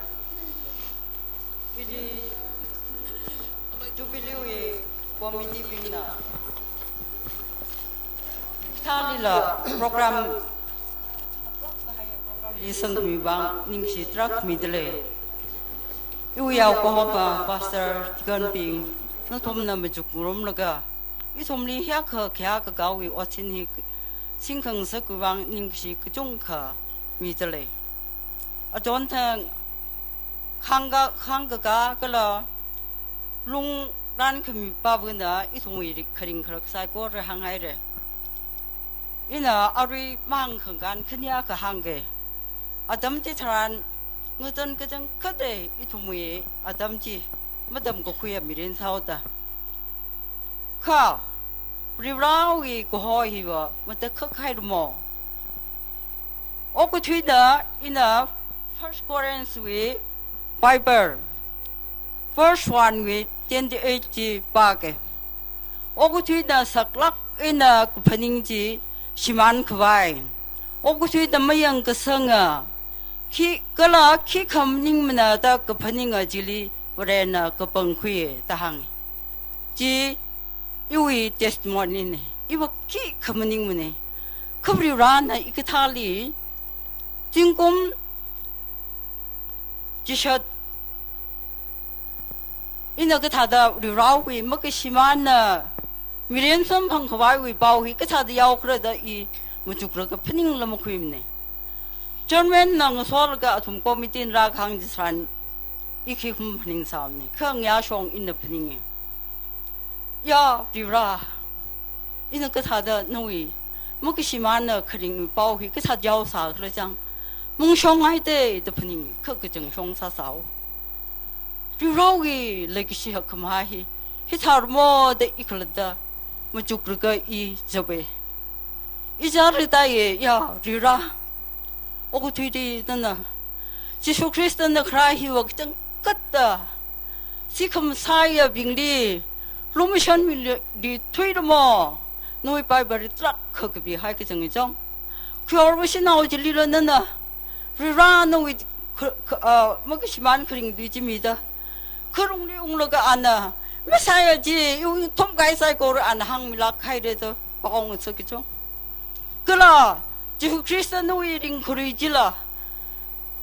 Jubilee, Jubilee wui committee bingna thalila program li sangmi vang ningshi tarākha midalei. Iwui yao kahoma pastor, deacon bing, nathumna machukngarumlaga, ithumli hiyākha khayā kakāwui otsin hi singkhangasakwui vang ningkashi kachungkha midalei. Achonthang khangka, khangkakā kala lung rankhami pāvana ithumwui rik kharing kharak saikora hānghaira. Ina arui mang khangkan khania kahāngka. Atam chitharan ngazan kachangkhatta ithumwui atam chi matamkakhuiya mirin sāhaoda. Kha, Varivarāwui kaho hiva matakhak hairamo. Okathuina ina First Corinth wui Bible, verse one wui twenty-eight chi pāka. Okathuina saklāk eina kaphaning chi shimānkhavai. Okathuina mayangkasanga, khi kala khikha maningmana da kaphaninga chili Varena kapangkhui da hānga. Chi iwui testimony na, iva khikha maningmana. Kha Varivarāna ikathāli, zingkum chishat ina kathāda Varivarāwui makashimānna mirin samphangkhavaiwui pao hi kathāda yaokhala da i machuklaga phaningla makhuimana. Chairman na ngasolaga athum committee na rākahāng chitharan i khikha maphaningsāmana. Kha ngayā shong ina phaninga. Ya, Varivarā, ina kathāda nawui makashimānna kharingwui pao hi kathāda yaosākhala chang, mungshonghaida da phaninga, kha kachangshong sāsāhaowa. Varivarāwui leikashi hakkhamahā hi, hithāramo da i khalatta machuklaga i zape. I zāra taiya, ya Varivarā. Okathuili nana Jishu Khristana kharā hiva kachangkhatta sikhamasāyabingli lumashanmili thuiramo, nawui Bible tarākha kapihai kachang chang. Khuiorva shanao chilila nana Varivarā nawui kha-, kha-, ah, makashimān kharing tui chi mida. Kharungli unglaga ana Messiah chi iwui thumkahai saikora ana hāngmilāk haira da pao ngasaka chang. Kala Jishu Khrista nawui ringkharui chila,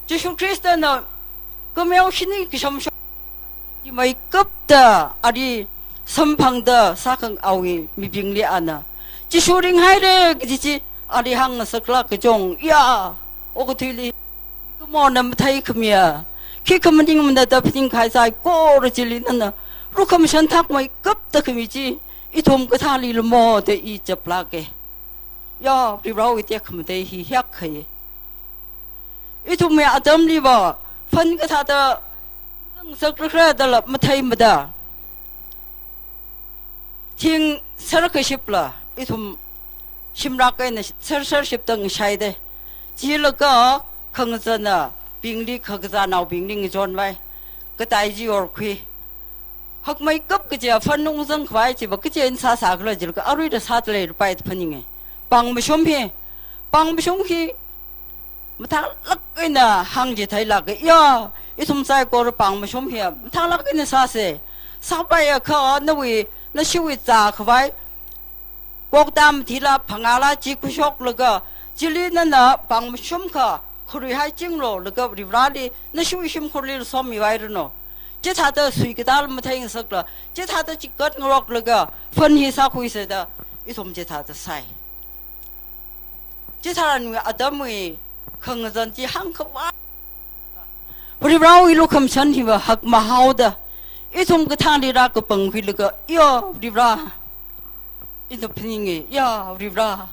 Jishu Khristana kameo shini kashamshong meikapta ari samphangda sākhangaowui mibingli ana Jishu ringhaira kaji chi ari hāngngasaklāka chang. Ya, okathuili mikumona matheikhamiya, khikha maningmana da phaningkahai saikora chili nana rukhamashan thakmeikapta khami chi ithum kathāli lamo da i chaplāka. Ya, Varivarāwui tekhamatei hi hiyākha ye. Ithumwui atamliva fund kathāda zangsakra kra dala matheimada, thing sar kashipla ithum shimrak eina sar sar shipda ngashaida. Chilaga khangazanabingli khangazanaobingli ngachonvai, katai chi yorkhui. Hakmeikap kajiya fund ungzangkhavai chiva kachi eina sāsākhala jilaga aruida sāda leirapai da phaninga. Pāngmashum hi, pāngmashum hi mathālāk eina hāngchitheilāka. Ya, ithum saikora pāngmashum hi mathālāk eina sāsa. Sāpaiakha nawui, nashiwui zākhavai, koktam thila phangāla chi khuishoklaga, chili nana pāngmashum kha khuiruihaichinglo laga Varivarāli nashiwui shimkhurli sommihairanu. Chithāda suikatā matheingasakla, chithāda chigatngaroklaga fund hi sākhuisa da ithum chithāda sāi. Chitharanwui atamwui khangazan chi hāngkhavai, Varivarāwui lukhamashan hiva hakmahāhaoda, ithum kathāli rākapangkhuilaga, ya Varivarā, ina phaninga, ya Varivarā,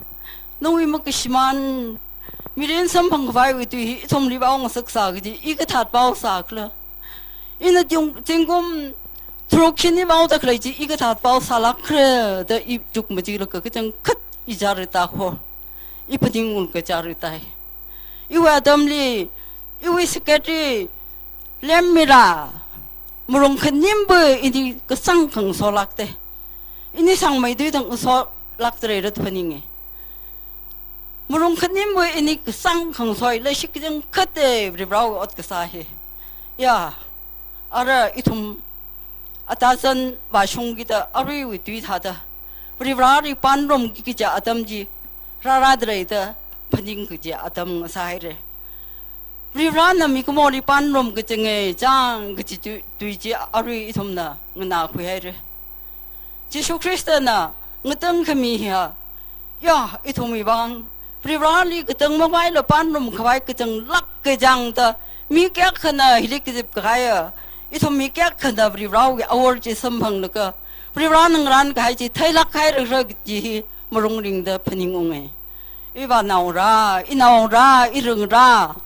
nawui makashimān mirin samphangkhavaiwui tui hi ithumli vaongasaksā kaji i kathāda vaosākhala. Ina zing-, zingkum tharuk shini vaoda khalei chi i kathāda vaosālākkhala da i chukmajilaga kachangkhat i zāra tākho. I phaningunglaga zāra tai. Iwui atamli, iwui secretary lemmira, marung khanimva ini kasang khangasolākta. Ini sangmeithui thang ngasolākta rei da phaninga. Marung khanimva ini kasang khangasoi, leishi kachangkhatta Varivarāwui ot kasā hi. Ya, ara ithum atazan vāshungkida aruiwui tui thāda Varivarāli pānrumki kaja atam chi rārāda rei da phaningki kaja atam ngasāhaira. Varivarāna mikumoli pānrum kachang e chang kaji tui, tui chi arui ithumna nganākhuihaira. Jishu Khristana ngatangkhami hiya, ya, ithumwui vang Varivarali katang mavaila panrum khavai katanglāk kachangda, mi kayākhana hili kazip kahaiya, ithum mi kayākhana Varivarawui awor chi samphanglaga, Varivarana ngarān kahai chi theilāk hairara kaji hi malung ringda phaningunga. Ivānaora, inaora, iringra,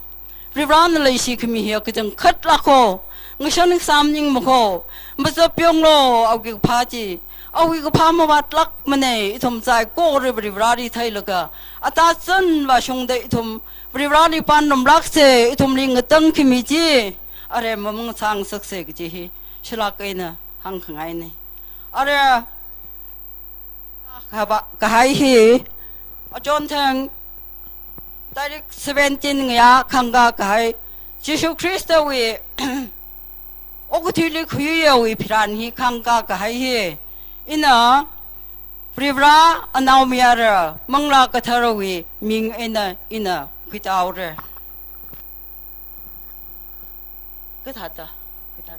Varivarana leishikhami hiya kachangkhatlākho, ngashan kasā maningmakho, mazapyonglu awui kaphā chi, awui kaphā mavātlākmana. Ithum saikora Varivarali theilaga, ata chān vāshungda ithum Varivarali panrumlāksa, ithumli ngatangkhami chi aremma mangasāngasaksa kaji hi shilāk eina hāngkhangaina. Arui kahai, kahai hi, achonthang tarik seventeen ngayā khangkā kahai, Jishu Khristawui okathuili khuiyawui phiran hi khangkā kahai hi, ina Varivara, Anaomayara, Manglā Katharawui ming eina ina khuitāhaora. Kathāda, kathāda.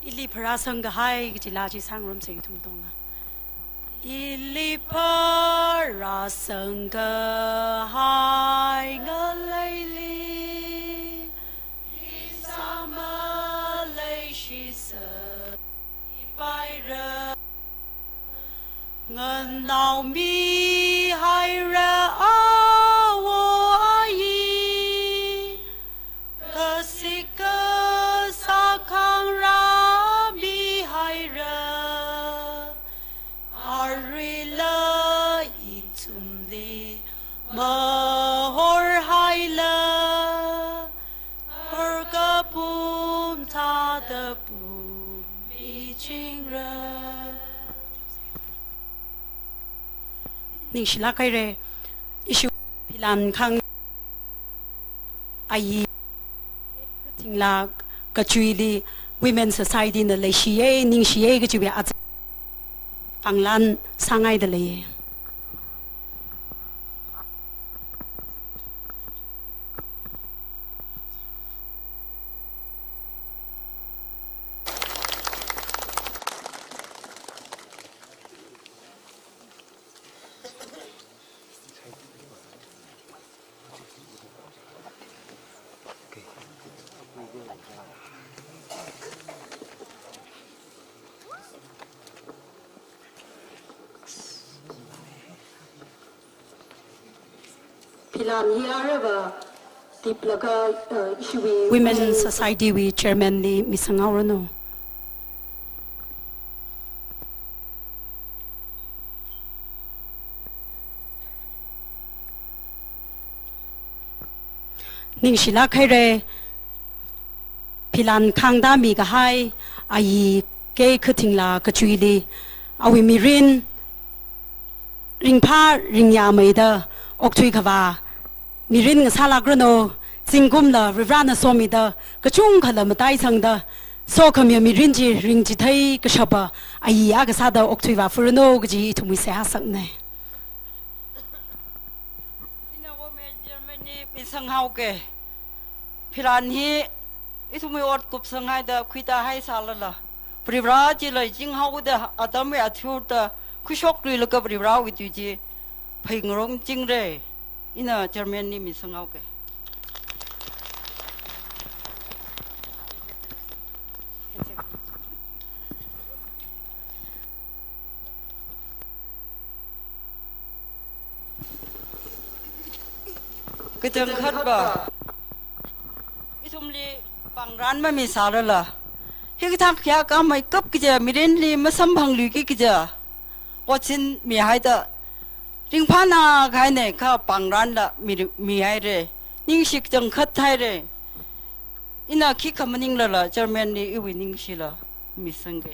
Ili pharāsang kahai kaji laa chi sāngarumsa ithum katonga. Ili pharāsang kahai ngaleili, i sāmaleishisang ipaira. Nganaomihaira awo ayi, kasik kasā khangarāmihaira, aruila ithumli mahorhaila, horkapum thāda pummichingra. Ningshilāk haira, ishi philan khang ayi kathingla kachuili Women Society na leishiya, ningshiya kajiwui aja panglan sāngaida leiya. Philan hi arava tiplaga, uh, ishiwui Women Society wui Chairman li misanghaoranu. Ningshilāk haira, philan khangda mikahai ayi kei kathingla kachuili, awui mirin ringphā ringyāmeida okthui khavā mirin ngasālākranu, zingkumla Varivarana somida kachungkhala mataisangda, sokhamiya mirin chi ringchithei kashapa ayi akha sāda okthui vāfuranu kaji ithumwui seihā sakna. Ina Women Chairman li misanghaoka. Philan hi ithumwui ot kupsanghaida khuitā haisālala, Varivara chila chinghaoda atamwui athurda khuishokluilaga Varivarawui tui chi pheingarumchingra. Ina Chairman li misanghaoka. Kachangkhatva, ithumli pangran mamisālala, hikathā khayā khamei kap kaja, mirinli masamphangluiki kaja otsin mihaida, ringphāna kahaina kha pangranla mi, mihaira, ningshi kachangkhat haira. Ina khikha maninglala Chairman li iwui ningshila misangga.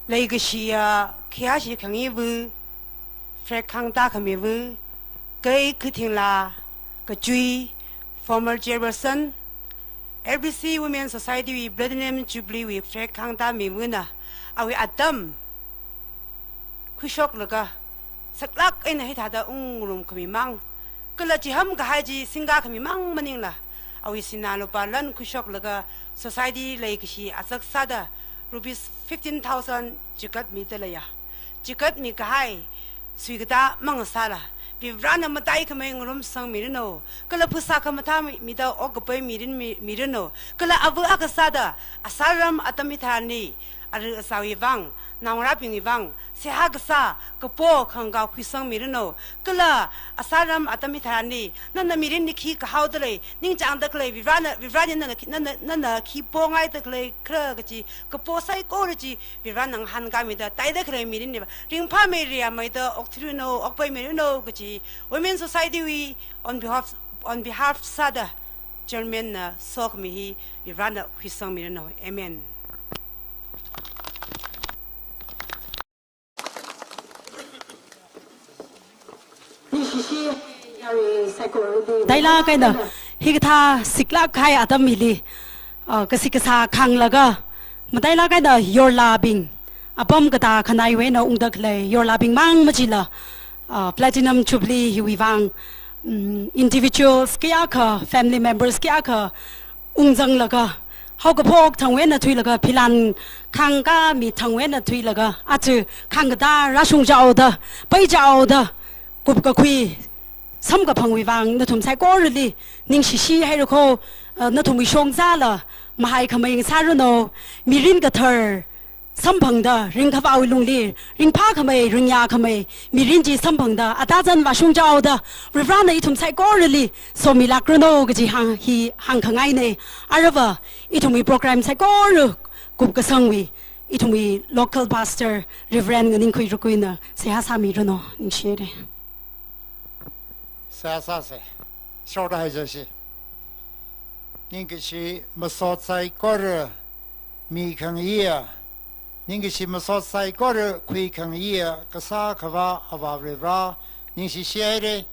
leikashiya khayāshi khangayiva, Fred Khangta khamiva, kei Khathingla Kachui, former chairperson, F B C Women Society wui Platinum Jubilee wui Fred Khangta mivana, awui atam khuishoklaga, saklāk eina hithāda ungngarum khami mang, kala chiham kahai chi singkā khami mang maningla, awui sinā lupā lan khuishoklaga, society leikashi azak sāda rupees fifteen thousand chigatmida leiya. Chigatmi kahai suikatā mang sāla, Varivarana mataikhamei ngarumsangmiranu, kala phasā khamathā mi, mida okkapai mirin mi, miranu, kala ava akha sāda, asāram atam hitharan li, ara asāwui vang, naongarābingwui vang, seihā kasā, kapo khangakao khuisangmiranu, kala asāram atam hitharan li, nana mirinli khi kahaoda lei, ningchāngda khalei, Varivarana, Varivarana nana khi, nana, nana khi pongaida khalei, khala kachi, kapo saikora chi, Varivarana ngahānkāmida, taida khalei mirinli va, ringphāmei riyameida okthuiranu, okpaimiranu kachi, Women Society wui on behalf, on behalf sāda, Chairman na sokhami hi Varivarana khuisangmiranu. Amen. Matailāk eina hikathā saklāk kahai atam hili, ah, kashi kasā khanglaga, matailāk eina yorlābing, apam katā khanaiwui eina ungda khalei yorlābing mang machila, ah, Platinum Jubilee hiwui vang, mm, individuals kayākha, family members kayākha ungzanglaga, haokaphok thangwui eina thuilaga, philan khangkāmi thangwui eina thuilaga, aja khangkatā rāshungchaoda, paichaoda, kupkakhui samkaphangwui vang nathum saikorali ningshishi haira kho, ah, nathumwui shongzala mahaikhamei ngasāranu, mirin kathar samphangda, ringkhavāwui lungli ringphākhamei, ringyākhamei mirin chi samphangda, atazan vāshungchaoda, Varivarana ithum saikorali somilākranu kaji hāng, hi hāngkhangaina. Aruiva ithumwui program saikora kupkasangwui, ithumwui local pastor Reverend Nganingkhui Rukuina seihā sāmiranu, ningshire. Seihā sāsa. Shorta haisa shi. Ningkashi masot saikora mikhangayiya, ningkashi masot saikora khuikhangayiya, Kasā Akhava Avā Varivara, ningshishi haira.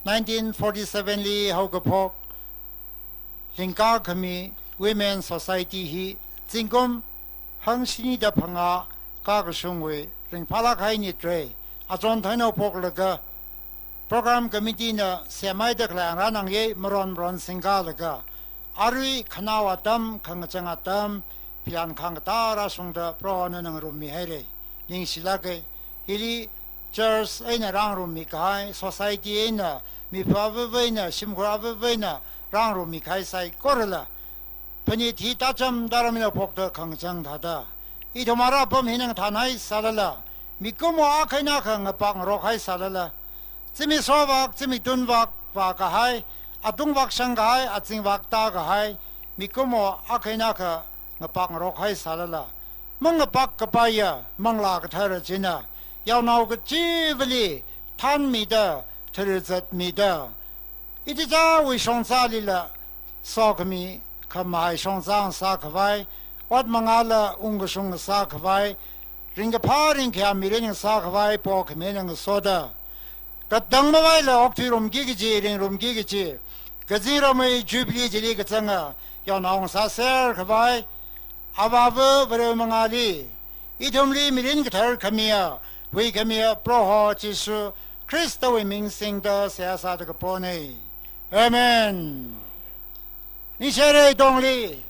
Nineteen forty-seven li haokaphok lingkā khami Women Society hi zingkum hangshinida phangā kakashungwui ringphālāk hai nitra. Achon thainao phoklaga program committee na semhaida khalei ngarānangye, maron maron singkālaga, arui khanao atam, khangachang atam, philan khangkatā rāshungda Prohona ngangarummi haira. Ningshilāka. Hili church eina rāngarummi kahai, society eina, mipha avava eina, shimkhur avava eina rāngarummi kahai saikorala, phanit hi tācham tāramli phokda khangachang thāda, ithum ara apam hi nganāthan haisālala, mikumo akha eina akha ngapakngarok haisālala, zimiksho vak, zimiktun vak vākahai, atung vak shangkahai, azing vak tākahai, mikumo akha eina akha ngapakngarok haisālala, mangapak kapaiya Manglā Kathara china yaonao kachivali thanmida, tharizatmida, ithumwui shongzalila sokhami khamahai shongza ngasākhavai, ot mangāla ungkashung ngasākhavai, ringkaphā ringkhayā mirin ngasākhavai pokhami eina ngasoda, katang mavaila okthuirumki kaji, ringrumki kaji, kazingramwui Jubilee chili kazanga yaonao ngasāserkhavai, Avāva Varivara mangāli, ithumli mirin kathar khamiya, huikhamiya Proho Jishu Khristawui ming singda seihā sāda kapona. Amen. Ningshire tongli.